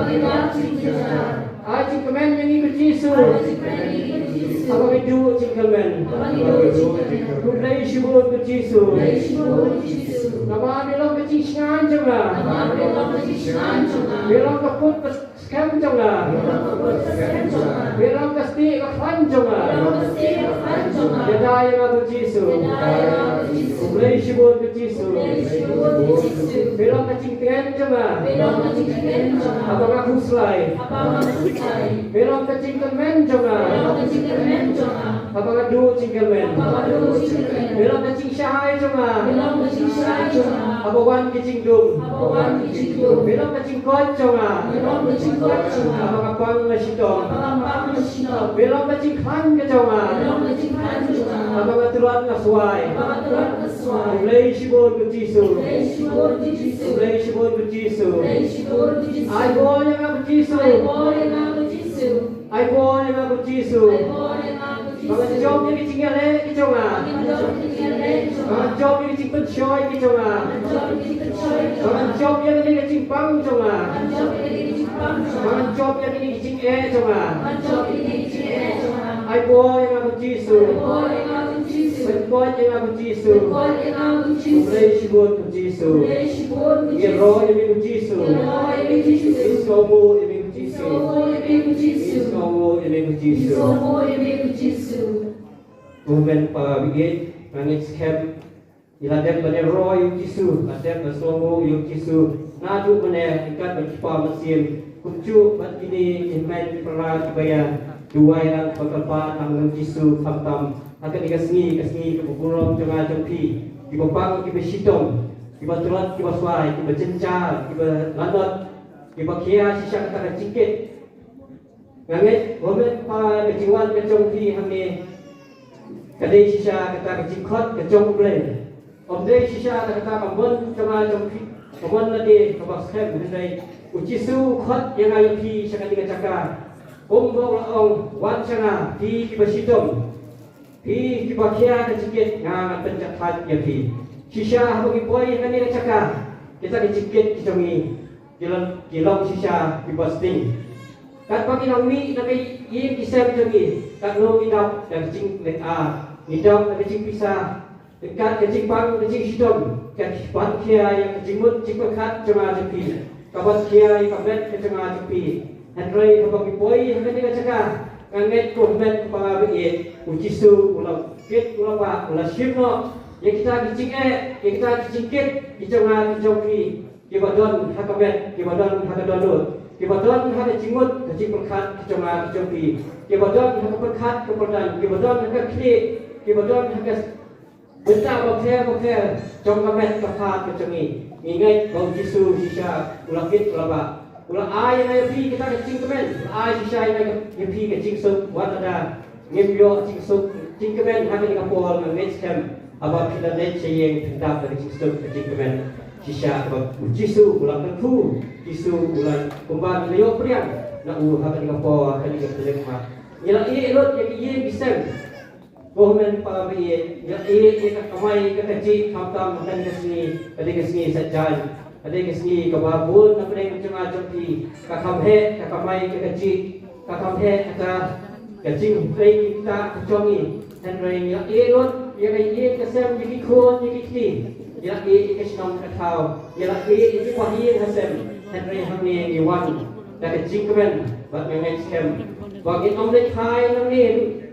Ai jingkmen ïa ngi ko Jisu. Haba ngi duh jingkyrmen. Khublei shibun ko Jisu. Namar me long ka jingshngaiñ jong nga. Me long ka put ka skhem jong nga. Me long ka stieh ka khlaiñ jong nga. Ïada ïa nga ko Jisu. Khublei shibun ko Jisu. Me long ka jingtngen jong nga. Haba nga khuslai. Me long ka jingkyrmen jong nga. Haba nga duh jingkyrmen. Me long ka jingshai jong nga. Haba wan ka jingdum. Me long ka jingkoit jong nga. Haba nga pang nga shitom. Me long ka jingkhlaiñ ka jong nga. Haba nga tlot nga swai. Khublei shibun ko Jisu. Khublei shibun ko Jisu. Ai bor ïa nga ko Jisu. Ai bor ïa nga ko Jisu. Ba ngan jop ïa ki jingïaleh ki jong nga. Ba ngan jop ïa ki jingpynshoi ki jong nga. Ba ngan jop ïa kane ka jingpang jong nga. Ba ngan jop ïa kane ka jingeh jong nga. Ai bor ïa nga ko Jisu. Pynkoit ïa nga ko Jisu. Khublei shibun ko Jisu. Ïaroh ïa me ko Jisu. Ïasngewnguh ïa me ko Jisu. Ïasngewnguh ïa me ko Jisu. Ko hynmen pa bangeit, nga ngeit skhem ngi la dep ban ïaroh ïa u Jisu, la dep ban sngewnguh ïa u Jisu naduh mynne ryngkat bad ki kpa mynsiem, kumjuh bad kine ki hynmen ki para kiba ïa duwai lang bad kyrpad lang ïa u Jisu khamtam ha kane ka sngi, ka sngi kaba burom jong nga jong phi, kiba pang kiba shitom, kiba tlot kiba swai, kiba jynjar kiba lanot, kiba khia shisha kata ka jingkit. Nga ngeit, ym dei kata ka jingwan ka jong phi hangne ka dei shisha kata ka jingkhot ka jong U Blei. Ym dei shisha kata ka mon jong nga jong phi, ka mon lade kaba skhem, hynrei U Jisu u khot ïa nga ïa phi sha kane ka jaka. Kumba u la ong, wan sha nga phi kiba shitom, phi kiba khia ka jingkit, nga ngan pynjahthait ïa phi. Shisha haba ngi poi ha kane ka jaka, kita ki jingkit ki jong ngi, ki long, ki long shisha kiba sting. Katba ngi nang mih na ka ïing ki sem jong ngi, katno ngi dap da ka jingleh ar, ngi dap da ka jingpisa, ka, ka jingpang, ka jingshitom, ka ban khia ïa ka jingmut jingpyrkhat jong nga jong phi, ka ban khia ïa ka met ka jong nga jong phi. Hynrei haba ngi poi ha kane ka jaka, nga ngeit ko hynmen ko para baieit, u Jisu u la kit, u la bah, u la shim noh ïa kita ki jingeh, ïa kita ki jingkit ki jong nga ki jong phi, kiba don ha ka met, kiba don ha ka dohnud, kiba don ha ka jingmut ka jingpyrkhat ki jong nga ki jong phi, kiba don ha ka pyrkhat ka pyrdan, kiba don ha ka khlieh, kiba don ha ka bynta bapher bapher jong ka met ka phad ka jong ngi. Ngi ngeit ba u Jisu shisha u la kit, u la bah, u la ai ïa nga ïa phi kita ka jingkmen, u la ai shisha ïa nga ïa phi ka jingsuk. Wat lada ngim ïoh jingsuk jingkmen ha kane ka por, nga ngeit skhem haba phi la leit sha ïing phin dap da ka jingsuk ka jingkmen shisha, ba u Jisu u la kyrkhu, Jisu u la, kumba ngi la ïoh pdiang na u ha kane ka por, ha kane ka taïew. Ngi la ïeh lut ïa ka ïing ki sem. Ko hynmen para baieit, ngi la ïeh ïa ka kamai ka kajih, khamtam ha kane ka sngi, ka dei ka sngi Saitjaiñ, ka dei ka sngi kaba bun na pdeng jong nga jong phi, ka kham heh ka kamai ka kajih, ka kham heh kata ka jingtrei kita ka jong ngi. Hynrei ngi la ïeh lut ïa ka ïing ka sem, ïa ki khun ïa ki kti, ngi la ïeh ïa ka shnong ka thaw, ngi la ïeh ïa ki bahaïing hasem. Hynrei hangne ngi wan da ka jingkmen, bad nga ngeit skhem ba ngin ym leit phai nangne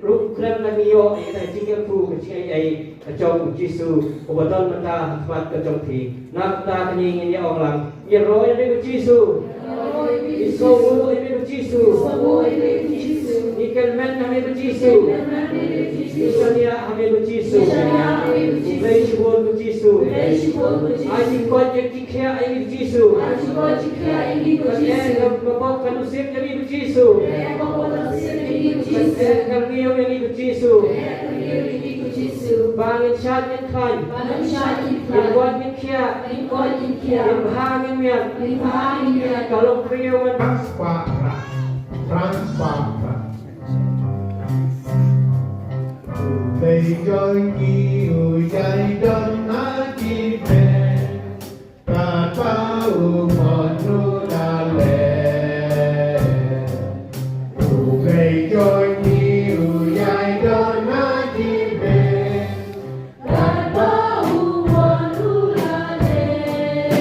ruh khlem da ngi ïoh ïa ka jingkyrkhu ka jingaiei ka jong u Jisu uba don mynta ha khmat ka jong phi. Na kata ka daw ngin ïa ong lang, ngi roi ïa me ko Jisu. Ngi sngewnguh ïa me ko Jisu. Ngi kyrmen ha me ko Jisu. Ngi shaniah ha me ko Jisu. Khublei shibun ko Jisu. Ai jingkoit jingkhiah ïa ngi ko Jisu. Ka eh ka pop ka nusip ïa ngi ko Jisu. Ka eh ka rngiew ïa ngi ko Jisu. Ba ngin shad ngin khlaiñ. Ngin koit ngin khiah. Ngin bha ngin miat. Ka long briew ngan. Transfer, transfer. Uwei jong ngi u ïai don ha ki bynta, katba u mon u la leh. Uwei jong ngi u ïai don ha ki bynta, katba u mon u la leh.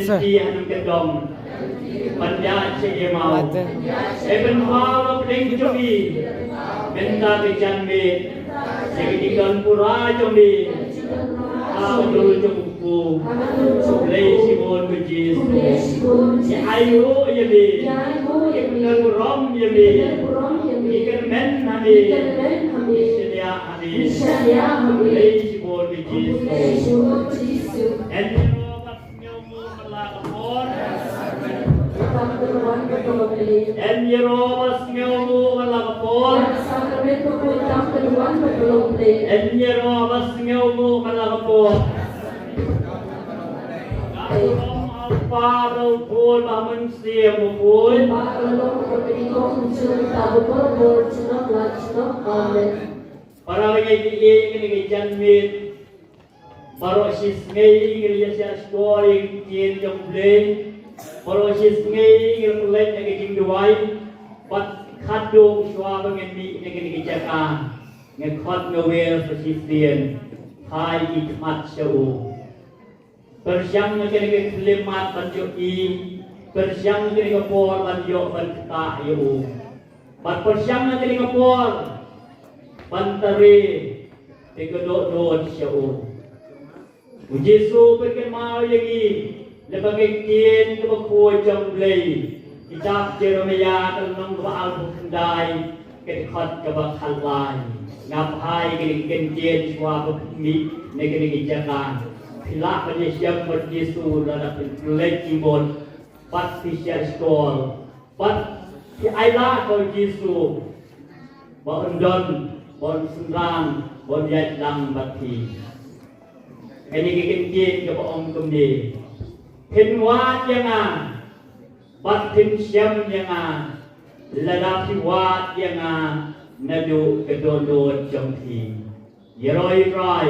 Ti hanum ka dong. Ban ïaid sha Emau. Ai ban paw la pdeng jong ngi. Mynta ka janmiet. Ïa ki jingdon pura jong ngi. Ha ka dur jong u Kpu. U Blei shibun u Jisu. Ngi ai nguh ïa me. Ngi pynburom ïa me. Ngi kyrmen ha me. Ngi shaniah ha me. U Blei shibun u Jisu. Em ïa ro ba sngewnguh man la ka por. Em ïa ro ba sngewnguh man la ka por. Em ïa ro ba sngewnguh man la ka por. Ka burom ha u Kpa bad u Khun bad u Mynsiem Bakhuid. Amen. Para bangeit, ïa kane ka janmiet. Baroh shisngi ngi la ïa shah shkor ïa ka ktien jong U Blei. Baroh shisngi ngi la pynleit na ka jingduwai. Bad khadduh shuwa ba ngin mih na kane ka jaka, nga khot nga wer sa shisien. Phai ki khmat sha u. Pyrshang na kane ka khyllipmat ban ïohi. Pyrshang na kane ka por ban ïoh ban ktah ïa u. Bad pyrshang na kane ka por ban trei te ka dohnud sha u. U Jisu u pynkynmaw ïa ngi lyngba ka ktien kaba khuid jong U Blei. Kitab Jeremaïah ka lynnong kaba arphew khyndai, ka dkhot kaba khatlai. Nga phai ïa kane ka ktien shuwa ba phi mih na kane ka jaka. Phi lah ban ïashem bad U Jisu lada phi pynleit jingmut. Bad phi shah shkor. Bad phi ai lad ha U Jisu ba un don, ba un synran, ba un ïaid lang bad phi. Kane ka ktien kaba ong kumne. Phin wad ïa nga bad phin shem ïa nga lada phi wad ïa nga naduh ka dohnud jong phi. Ïaroh ïa U Trai.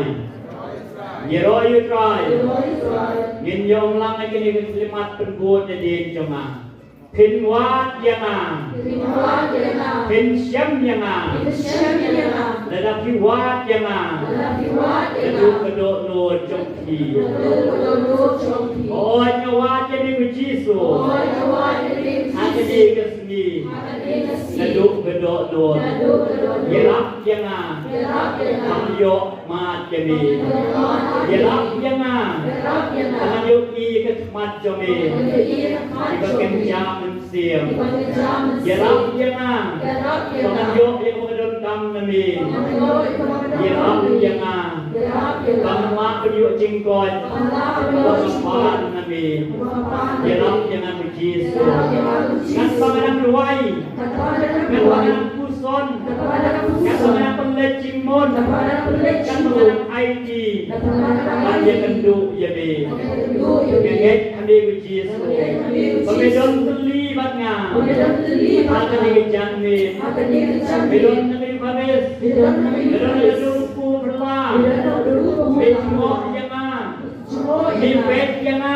Ïaroh ïa U Trai. Ngin ïa ong lang ha kane ka khyllipmat pynbud nadien jong nga. Phin wad ïa nga. Phin shem ïa nga. Lada phi wad ïa nga naduh ka dohnud jong phi. Hooid, nga wad ïa me ko Jisu. Ha kane ka sngi. Naduh ka dohnud. Ïarap ïa nga ban ïoh mad ïa me. Ïarap ïa nga ban ïohi ïa ka khmat jong me kiba kynja mynsiem. Ïarap ïa nga ban ïoh ïa kaba ka donkam na me. Ïarap ïa nga ban ym lah ban ïoh jingkoit kaba nga pan na me. Ïarap ïa nga ko Jisu. Katba nga dang duwai, katba nga dang puson, katba nga dang pynleit jingmut, katba nga dang aiti, ban ïakynduh ïa me. Nga ngeit ha me ko Jisu ba me don thylli bad nga ha kane ka janmiet. Me don na ka Eucharist, me don na ka dur pura. Me jngoh ïa nga. Me peit ïa nga.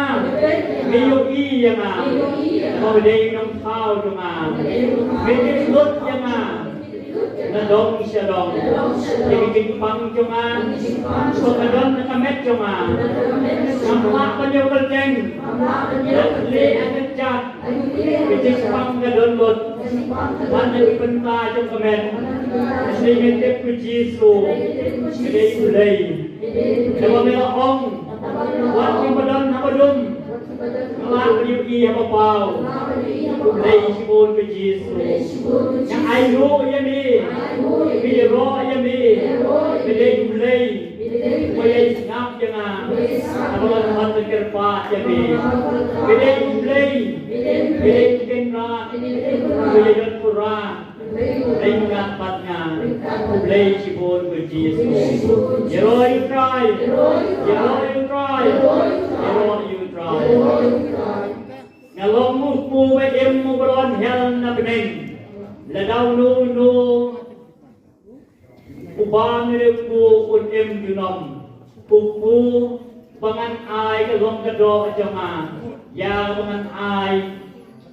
Me ïohi ïa nga. Ba me dei u nongthaw jong nga. Me tip lut ïa nga na dong sha dong. Ïa ki jingpang jong nga, ba ka don na ka met jong nga, ngam lah ban ïoh kyrteng. Nga khleh ha kjat. Ka jingpang ka don lut. Bad na ki bynta jong ka met, hynrei ngi tip ko Jisu ka dei U Blei. Naba me la ong, wat kiba don haba dum, nga lah ban ïohi haba paw. U Blei shibun ko Jisu. Nga ai nguh ïa me. Me ïaroh ïa me. Me dei U Blei uba ïai sngap ïa nga haba nga khot kyrpad ïa me. Me dei U Blei, me dei U Kynrad uba ïai don pura ryngkat bad nga. U Blei shibun ko Jisu. Ïaroh ïa U Trai. Ïaroh ïa U Trai. Ïaroh ïa U Trai. Nga long u kpu ba im uba la wan hiar na bneng. Lada uno uno uba ngi dei u kpu un im junom. U kpu ba ngan ai ka long ka doh jong nga ïa ba ngan ai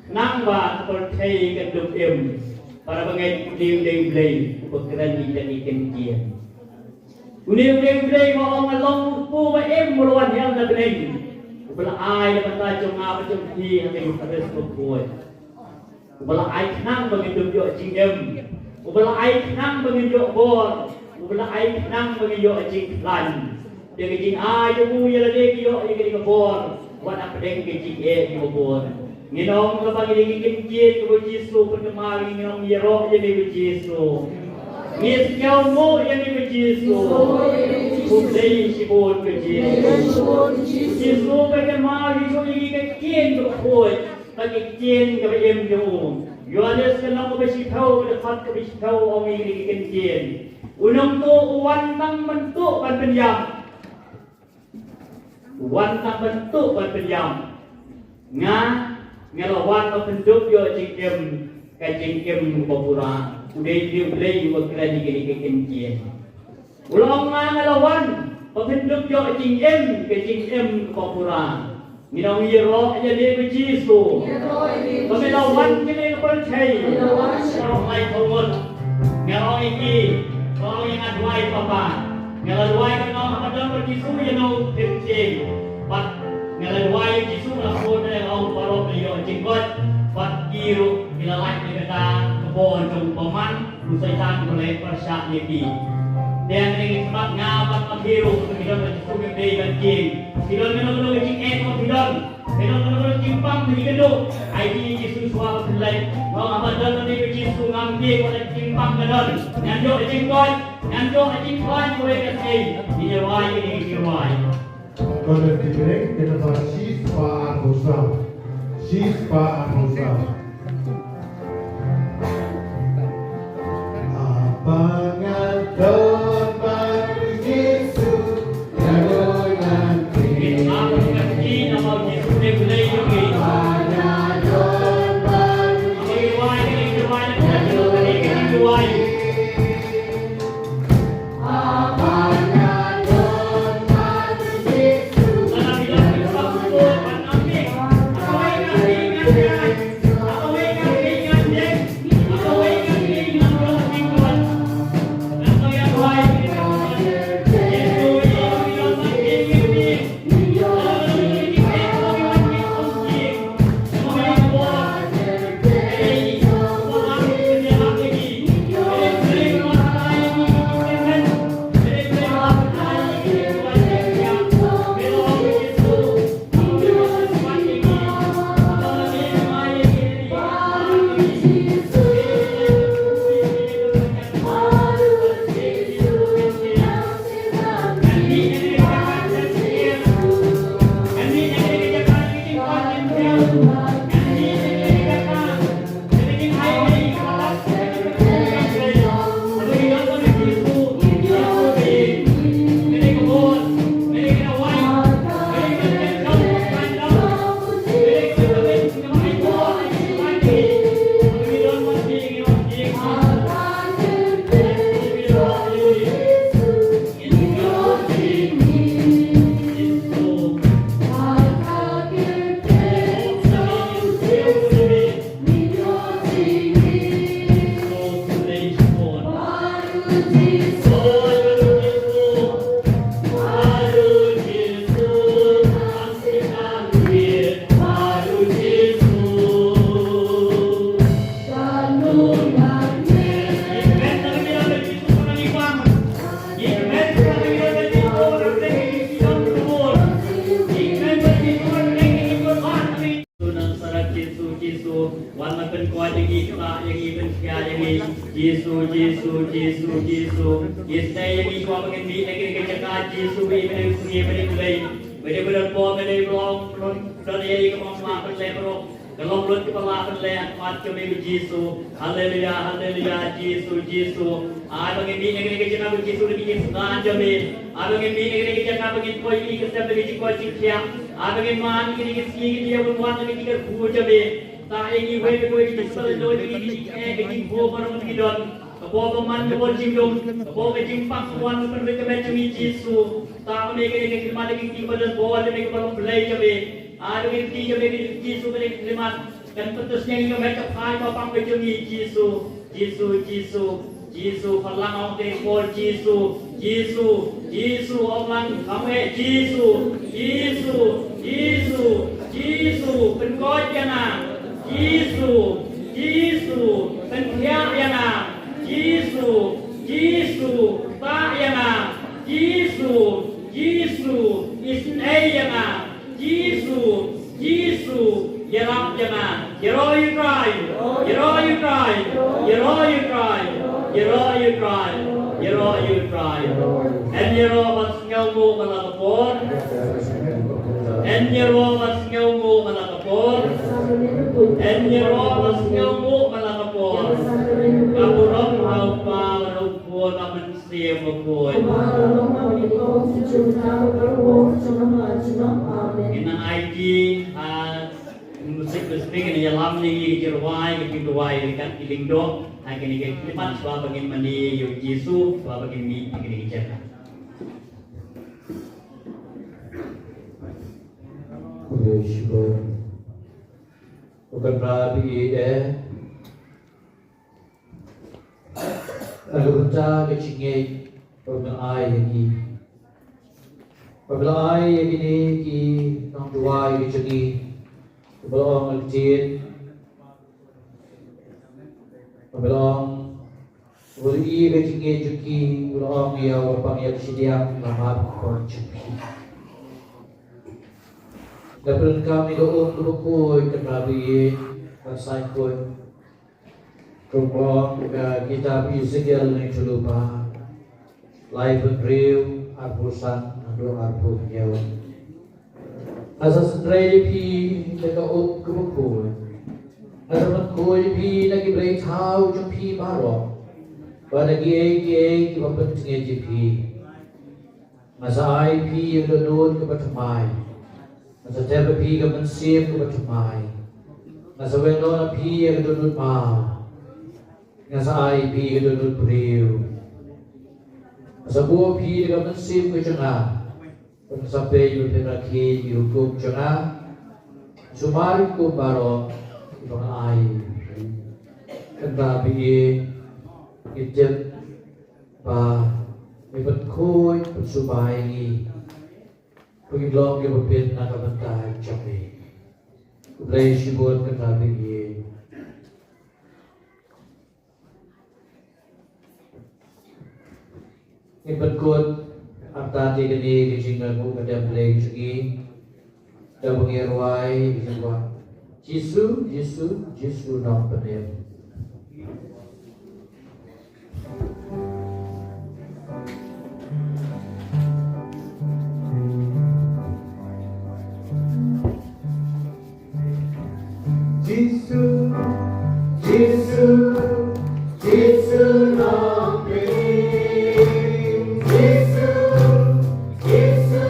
khnang ba ka pyrthei kan dup im. Para bangeit, une u dei U Blei uba kren ïa kine ki ktien. Une u dei U Blei ba ong nga long u kpu ba im uba la wan hiar na bneng. U Uba la ai na ka bynta jong nga bad jong phi ha ka Eukharist bakhuid. Uba la ai khnang ba ngin ïoh jingim. Uba la ai khnang ba ngin ïoh bor. Uba la ai khnang ba ngin ïoh jingkhlaiñ. Te ka jingai jong u ïa lade ka ïoh ïa kane ka bor. Wat hapdeng ka jingeh jong ka bor. Ngi ong ba kane ka kyntien kaba u Jisu u pynkynmaw, ngi ong ïaroh ïa me ko Jisu. Ngi sngewnguh ïa me ko Jisu. Khublei shibun ko Jisu. Jisu u pynkynmaw ïa ngi ka ktien kaba khuid, ka ktien kaba im jong u. Ïoannis ka lynnong kaba shiphew, ka dkhot kaba shiphew, ong ïa ngi ka ktien. U Nongtuh u wan tang ban tuh ban pynïap. Wan tang ban tuh ban pynïap. Nga, nga la wan ban pyndup ïa ka jingim, ka jingim kaba pura. U dei U Blei uba kren ïa kane ka ktien. U la ong, nga, nga la wan ban pyndup ïa ka jingim, ka jingim kaba pura. Ngi ong ïaroh ïa me ko Jisu. Ba me la wan sha kane ka pyrthei. Ïaroh ïa ngi. Nga ong ïa ki, nga ong ïa nga duwai Papa. Nga la duwai, nga ong haba don bad Jisu ïa no pynthei. Bad nga la duwai ïa Jisu, la khot ïa nga, ong baroh la ïoh jingkoit. Bad ki ruh ki la lait na kata ka bor jong u bymman, u Soitan uba leh pyrshah ïa ki. Te ngi khmat nga bad ma phi ruh, ki don bad Jisu, ngi dei bad ki. Ki don kano kano ka jingeh kaba phi don. Phi don kano kano ka jingpang ba phi kynduh. Ai ïa Jisu shuwa ba phin leit. Nga ong haba don bad Jisu ngam dei ba ka jingpang ka don. Ngan ïoh jingkoit, ngan ïoh jingkhlaiñ kawei ka sngi. Ngi ïa wai, ngi ïa wai. Ka dei ki briew, ka dei ba shi spah arphew saw. Shi spah arphew saw. Haba nga don bad u Jisu, nga don ngan phi. Haba nga don bad u Jisu, nga don ngan phi. Jisu, Jisu, Jisu, wan ban pynkoit ïa ngi, ktah ïa ngi, pynkhia ïa ngi. Jisu, Jisu, Jisu, Jisu. Isynei ïa ngi shuwa ba ngin mih na kane ka jaka, Jisu, ba ïa me dei u sngi, ba ïa me dei u Blei. Ba ïa me dei u bor, ba ïa me dei u bor, ba ïa me dei u bor. Ka long lut kiba lah ban leh ha khmat jong me ko Jisu. Haleluya, haleluya, Jisu, Jisu. Ai ba ngin mih na kane ka jaka ko Jisu da ki jingsngew jong me. Ai ba ngin mih na kane ka jaka ba ngin poi ïa ka step da ka jingkoit jingkhiah. Ai ba ngin man ïa kane ka sngi, kane ka ïa ban wan da ka jingkyrkhu jong me. Ktah ïa ngi uwei pa uwei ki jingpynlong, ïa ki jingeh, ki jingkhuslai baroh ki don. Ka bor ba man, ka bor jingdum, ka bor ka jingpang, ka wan ka pynrit ka met jong ngi Jisu. Ktah ïa me kane ka khlieh mat, ïa ki jingpynlong bor jong me, ka bor Blei jong me. Ai ba kane ka kti jong me Jisu kane ka khlieh mat kan pynthymmai ïa ka met ka phai ka bapang ka jong ngi Jisu. Jisu, Jisu, Jisu, pynlang ong te por Jisu, Jisu, Jisu, ong lang kham eh Jisu, Jisu, Jisu, Jisu, pynkhuid ïa nga. Jisu, Jisu, pynthiah ïa nga. Jisu, Jisu, tah ïa nga. Jisu, Jisu, isynei ïa nga. Jisu, Jisu, ïarap ïa nga. Ïaroh ïa u Trai. Ïaroh ïa u Trai. Ïaroh ïa u Trai. Ïaroh ïa u Trai. Ïaroh ïa u Trai. Yn ïaroh ban sngewnguh man la ka por. Yn ïaroh ban sngewnguh man la ka por. Yn ïaroh ban sngewnguh man la ka por. Ka burom ha u Kpa bad ha u Khun bad ha u Mynsiem Bakhuid. Ngin nang aiti ha Music Listening, ngin ïalam ïa ki jingrwai, ki jingduwai, ki kat ki lyngdoh, ha kine ki khyllipmat, shuwa ba ngin mane ïa u Jisu, shuwa ba ngin mih ha kine ki jaka. Khublei shibun. Ko Kynrad ba ïeit eh. Ha ka bynta ka jingngeit kaba phi la ai ha ngi. Ba phi la ai ha kine ki nongduwai ka jong ngi. Kaba la ong ha ka ktien. Ba phi la ong. Ba la ïohi ka jingngeit jong ki, ba la ong ïa u ba pang ïa ka shiliang la map ka jong phi. Da pyndonkam ïa ka um kaba khuid Kynrad ba ïeit, ban sa khuid. Kumba ong ka kitab Ezekiel lynnong ba laiphew hynriew, arphew san haduh arphew hynñiew. Nga sa synrei ïa phi da ka um kaba khuid. Nga sa pynkhuid ïa phi na ki blei thaw jong phi baroh, bad na kiei kiei kiba pyntngen ïa phi. Nga sa ai ïa phi ïa ka dohnud kaba thymmai. Nga sa tep ïa phi ka mynsiem kaba thymmai. Nga sa weng noh na phi ïa ka dohnud maw. Nga sa ai ïa phi ïa ka dohnud briew. Nga sa buh ïa phi da ka mynsiem ka jong nga. Bad nga sa peit ba phin rakhe ïa ki hukum jong nga. Sumar ïa ki hukum baroh kiba nga ai. Kynrad ba ïeit, ngi tip ba me pynkhuid, pynsumar ïa ngi. Ba ngin long kiba bit na ka bynta jong me. Khublei shibun Kynrad ba ïeit. Ngin pynkut artat ïa kane ka jingïaroh ka dem Blei jong ngi. Da ba ngin rwai ka jingkwah. Jisu, Jisu, Jisu nongpynim. Jisu, Jisu, Jisu nongpynim. Jisu, Jisu,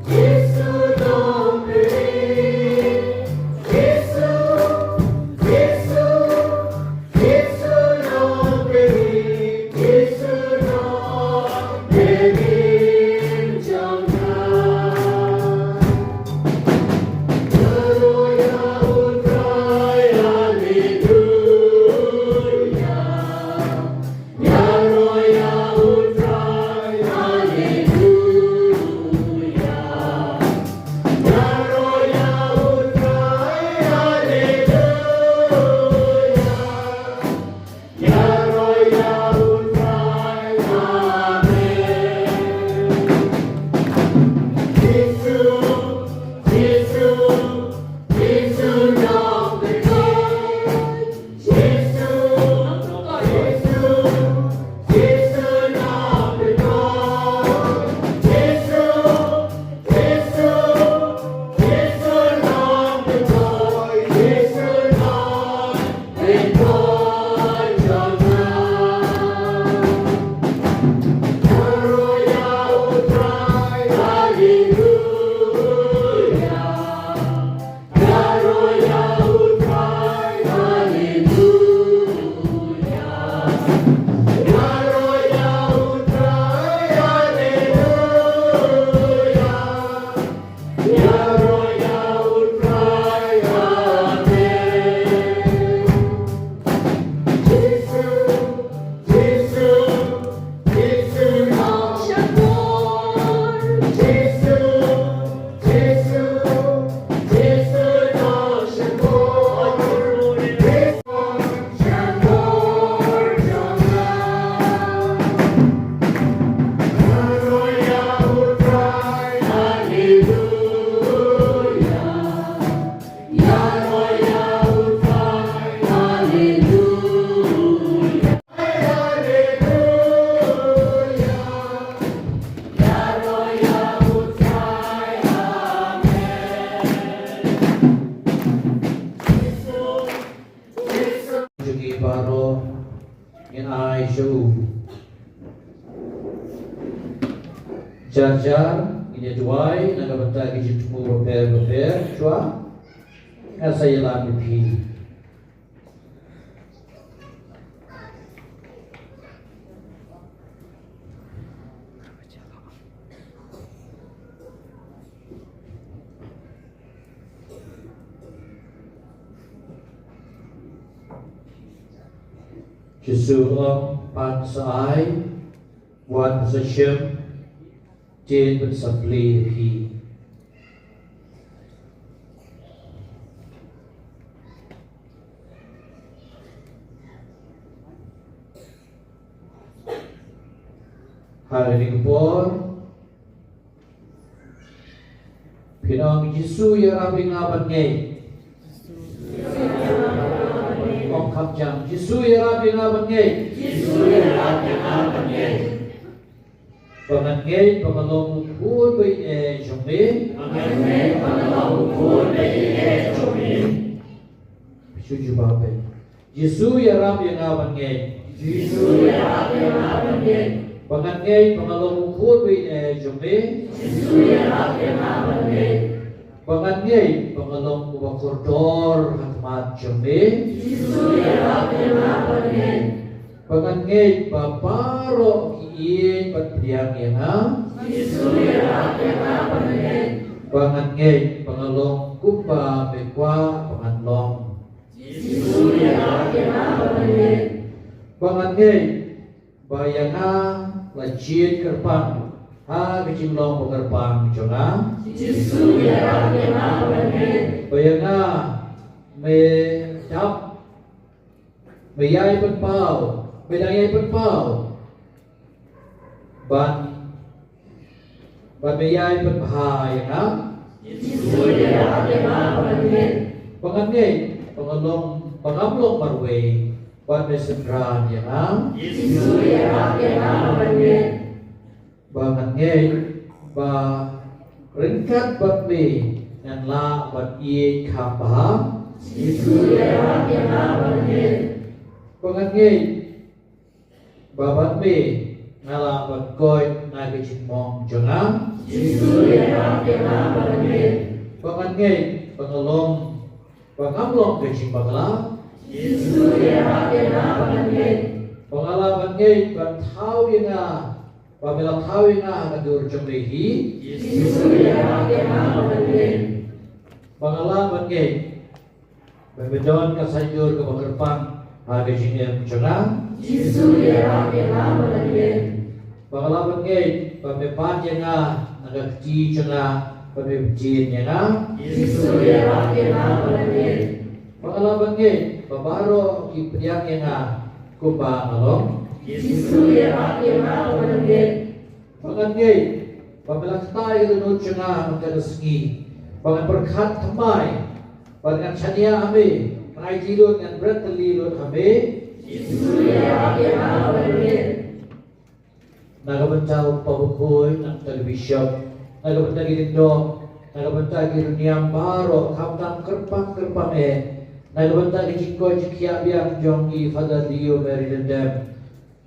Jisu nongpynim. Jisu, Jisu, Jar jar ngin ïa duwai na ka bynta ki jingthmu bapher bapher. Shuwa nga sa ïalam ïa phi. Jisu u ong, pan sa ai, wan sa shim, tied bad sa plie hi. Ha kane ka por phin ong, Jisu ïarap ïa nga ban ngeit. Ong kham jam, Jisu ïarap ïa nga ban ngeit. Ba ngan ngeit ba nga long u khun ba ïeit jong me. Ba ngan ngeit ba nga long u khun ba ïeit jong me. Shu jubab beit. Jisu ïarap ïa nga ban ngeit. Jisu ïarap ïa nga ban ngeit. Ba ngan ngeit ba nga long u khun ba ïeit jong me. Jisu ïarap ïa nga ban ngeit. Ba ngan ngeit ba nga long uba kordor ha khmat jong me. Jisu ïarap ïa nga ban ngeit. Ba ngan ngeit ba baroh ki ïeit bad pdiang ïa nga. Jisu ïarap ïa nga ban ngeit. Ba ngan ngeit ba nga long kumba me kwah ba ngan long. Jisu ïarap ïa nga ban ngeit. Ba ngan ngeit ba ïa nga la jied kyrpang ha ka jinglong ba kyrpang jong nga. Jisu ïarap ïa nga ban ngeit. Ba ïa nga me dap, me ïai pynpaw, me dang ïai pynpaw ban Bad me ïai pynbha ïa nga. Jisu ïarap ïa nga ban ngeit. Ba ngan ngeit ba nga long, ba ngam long marwei bad me synran ïa nga. Jisu ïarap ïa nga ban ngeit. Ba ngan ngeit ba ryngkat bad me ngan lah ban ïeit kham bha. Jisu ïarap ïa nga ban ngeit. Ba ngan ngeit ba bad me nga lah ban koit na ka jingmong jong nga. Jisu ïarap ïa nga ban ngeit. Ba ngan ngeit ba nga long, ba ngam long ka jingbakla. Jisu ïarap ïa nga ban ngeit. Ba nga lah ban ngeit ban thaw ïa nga, ba me la thaw ïa nga ha ka dur jong me hi. Jisu ïarap ïa nga ban ngeit. Ba nga lah ban ngeit ba me don ka saiñdur kaba kyrpang ha ka jingim jong nga. Jisu ïarap ïa nga ban ngeit. Ba nga lah ban ngeit ba me bat ïa nga na ka kti jong nga, ba me btin ïa nga. Jisu ïarap ïa nga ban ngeit. Ba nga lah ban ngeit ba baroh ki pdiang ïa nga kumba nga long. Jisu ïarap ïa nga ban ngeit. Ba ngan ngeit ba me la ktai ïa ka dohnud jong nga man ka sngi. Ba ngan pyrkhat thymmai bad ngan shaniah ha me. Ngan aiti lut, ngan bret tylli lut ha me. Jisu ïarap ïa nga ban ngeit. Na ka bynta u Kpa Bakhuid, na ka bynta u Bishop, na ka bynta ki lyngdoh, na ka bynta ki riewniam baroh, khamtam kyrpang kyrpang eh, na ka bynta ki jingkoit jingkhiah biang jong i Father Leo Mary Lyngdoh.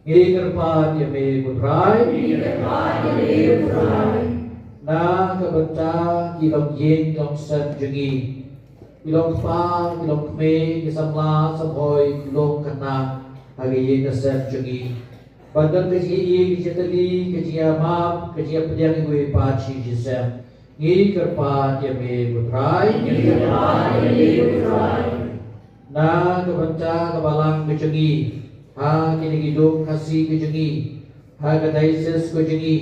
Ngi kyrpad ïa me ko Trai. Ngi kyrpad ïa me ko Trai. Na ka bynta ki longïing longsem jong ngi, ki longkpa, ki longkmie, ki samla samhoi, ki longkhynnah ha ka ïing ka sem jong ngi. Ban don ka jingïeit, ka jingïatylli, ka jingïamap, ka jingïapdiang iwei pa shi jingsem. Ngi kyrpad ïa me ko Trai. Ngi kyrpad ïa me ko Trai. Na ka bynta ka balang ka jong ngi, ha kine ki dong Khasi ka jong ngi, ha ka diocese ka jong ngi,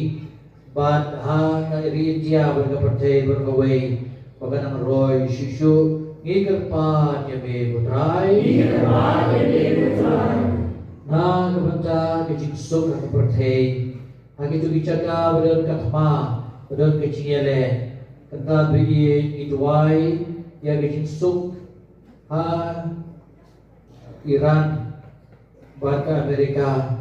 bad ha ka ri India bad ka pyrthei baroh kawei ba ka nang roi shuh shuh, ngi kyrpad ïa me ko Trai. Ngi kyrpad ïa me ko Trai. Na ka bynta ka jingsuk ha ka pyrthei, ha kito ki jaka ba don ka thma, ba don ka jingïaleh, kata ba ïeit ngi duwai ïa ka jingsuk ha Iran bad ka Amerika,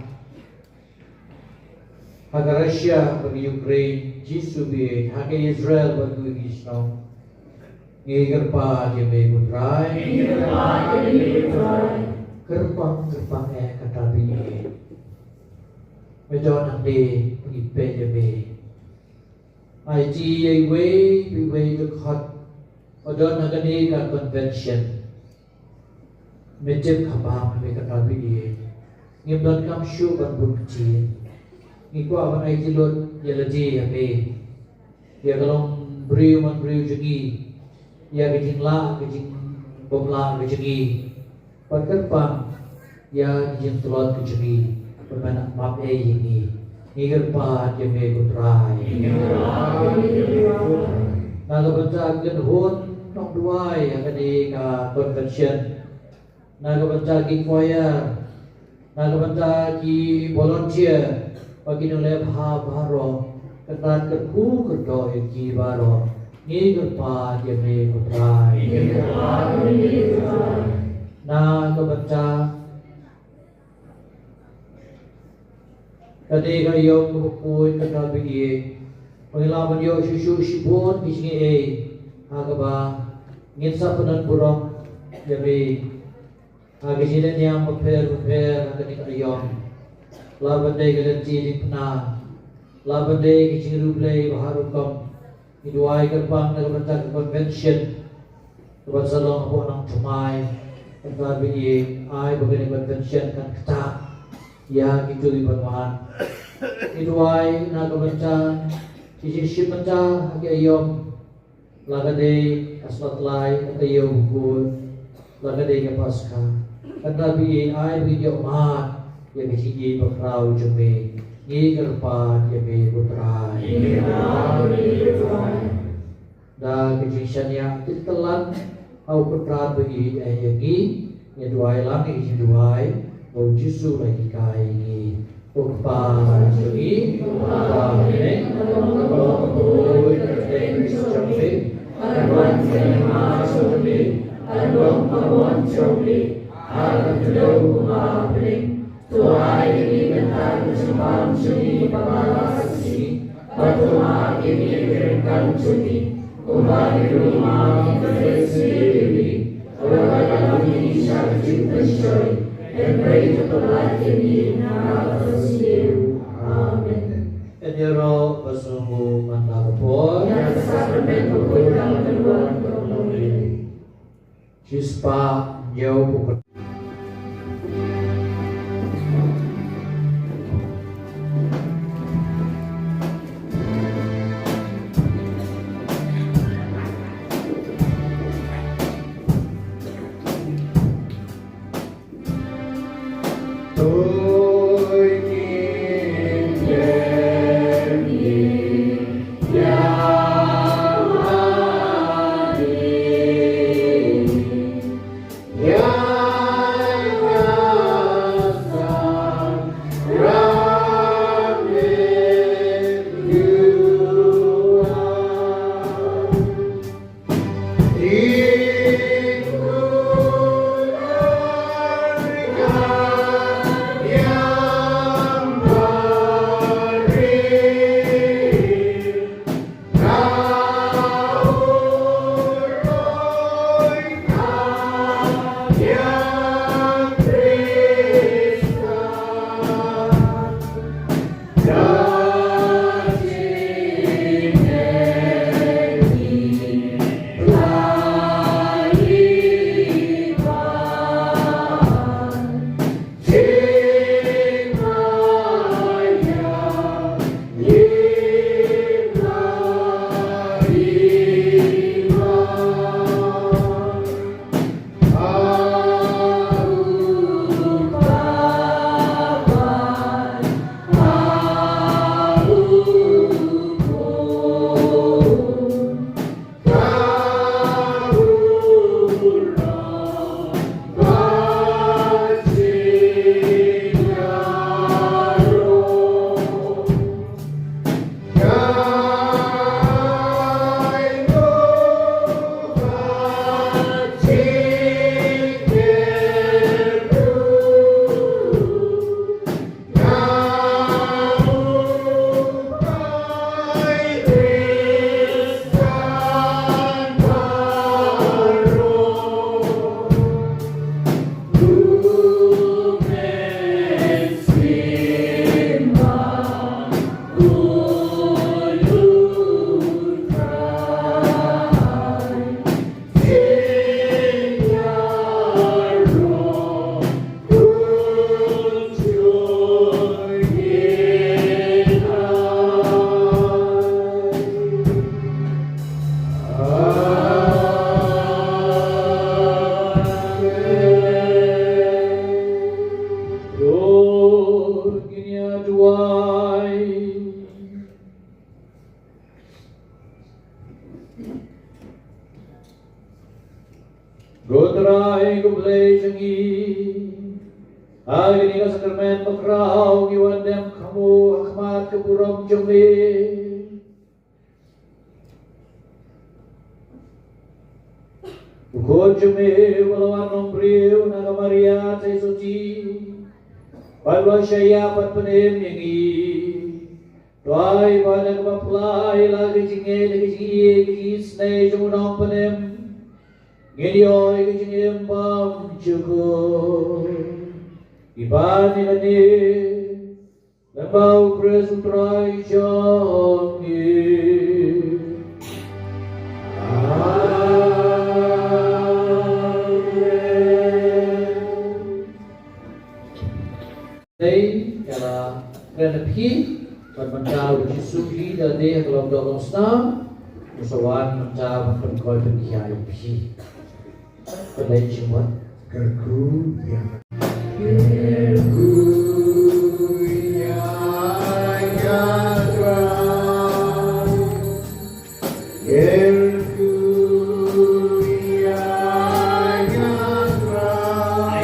ha ka Russia bad ka Ukraine, Jisu bad ha ka Israel bad kiwei ki shnong. Ngi kyrpad ïa me ko Trai. Ngi kyrpad ïa me ko Trai. Kyrpang kyrpang eh kata ba ïeit. Me don hangne ba ngi peit ïa me. Aiti ïa iwei pa iwei ka dkhot ba don ha kane ka convention. Me tip kaba me kata bi ïa, ngim donkam shuh ban bun ktien. Ngi kwah ban aiti lut ïa lade ïa me, ïa ka longbriew manbriew jong ngi, ïa ka jinglah ka jingbymlah ka jong ngi. Bad kyrpang ïa ki jingtlot ki jong ngi, ba men map ei ïa ngi. Ngi kyrpad ïa me ko Trai. Na ka bynta ki kynhun nongduwai ha kane ka convention, na ka bynta ki choir, na ka bynta ki volunteer, bad ki nongleh bha baroh, kyrpad kyrkhu kyrdoh ïa ki baroh. Ngi kyrpad ïa me ko Trai. Na ka bynta kane ka ïong kaba khuid kata ba ïeit, ba ngi lah ban ïoh shuh shuh shibun ki jingaiei, ha kaba ngin sa pynbna burom ïa me. Ha ki jingïaid niam bapher bapher ha kane ka ïong, lah ban dei ka lynti diengphna, lah ban dei ki jingriewblei ba har rukom, ngi duwai kyrpang na ka bynta ka convention kaba sa long hapoh Nongthymmai. Kyrpad ba ïa ai ba kane ka convention kan ktah ïa kito kiban wan. Ngi duwai na ka bynta ki jingshim bynta ha ka ïong, la ka dei ka Slat Lai, ka Taïew Bakhuid, la ka dei ka Paskha. Kata ba ïa ai ba ïoh mad ïa ka jingïeit bakhraw jong me. Ngi kyrpad ïa me ko Trai. Da ka jingshaniah kyrteng ha u Kynrad ba ïeit ïa ngi, ngi duwai lang ïa ka jingduwai ba u Jisu u la hikai ïa ngi. Ko Kpa jong ngi, ko Kpa ha bneng, ka wan ka jong me, ka wan ka jong me, ka long ka mon jong me ha ka khyndew kumba ha bneng. To ai ïa ngi mynta ka jingbam jong ngi kaba la ka sngi, bad to map ïa ngi ki ryngkat jong ngi, kumba ngi ruh ngi map ïa ki ba ïeit ïa ngi. Wat la ïa ngi sha ka jingpynshoi, hynrei to pynlait ïa ngi na ka sniew. Amen. Ïaroh ba sngewbha man la ka por. Ïa ka sakrament bakhuid ka la pynwan ka long. Shispah hynñiew phew. Trai ko Blei jong ngi, ha kane ka sakramen bakhraw ngi wan dem khamo ha khmat ka burom jong me. U khun jong me uba la wan long briew na ka Maria Theisotti, bad u la shah ïap bad pynim ïa ngi. To ai ba da kaba pla ïa la ka jingngeit, da ka jingïeit, ka jingisynei jong u Nongpynim, ngin ïoh ïa ka jingim bymjukut. Ngi pan ïa kane lyngba U Khrist U Trai jong ngi. Amen. Te ka la kren ïa phi, bad mynta U Jisu phi da dei ha ka longdong longsnam, u sa wan mynta ban pynkhiah ïa phi. Kane jingwan kyrkhu ïa. Kyrkhu ïa, ïa Trai. Kyrkhu ïa, ïa Trai.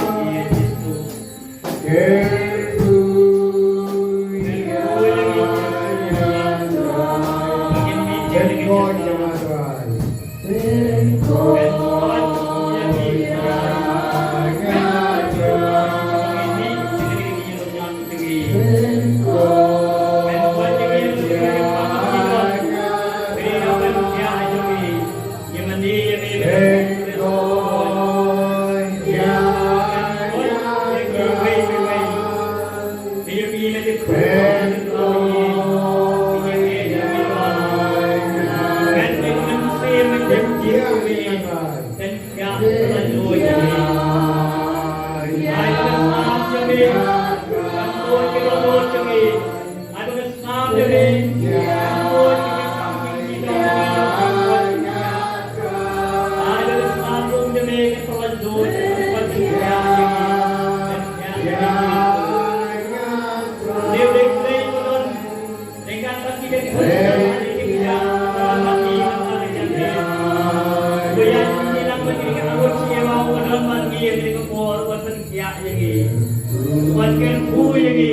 Wan kyrkhu ïa ngi,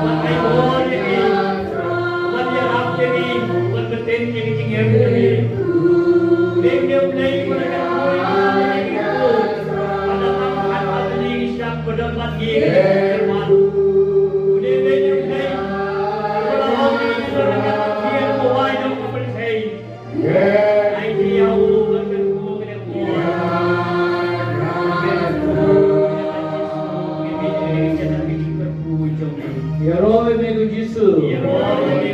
wan ai bor ïa ngi, wan ïarap ïa ngi, wan bteng ïa ngi jingim ïa ngi. Dei U Blei uba la kyrkhu ïa ngi, uba la tang ha ka jingim ba don bad ngi. U dei U Blei uba la ong ïa ngi, uba la kyrkhu ïa ngi, uba la ong ïa ngi. Ïaroh ïa me ko Jisu. Ïaroh ïa me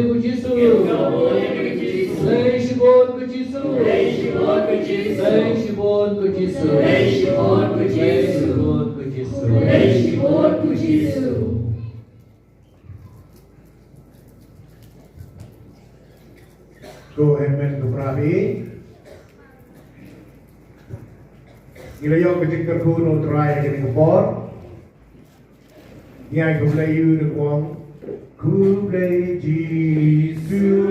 ko Jisu. Ïaroh ïa me ko Jisu. Blei shibun ko Jisu. Blei shibun ko Jisu. Blei shibun ko Jisu. Blei shibun ko Jisu. Blei shibun ko Jisu. Ko hynmen ko para phi, ngi la ïoh ka jingkyrkhu na U Trai ha kane ka por. Ngi ai khublei ïa u da ka ong, khublei Jisu.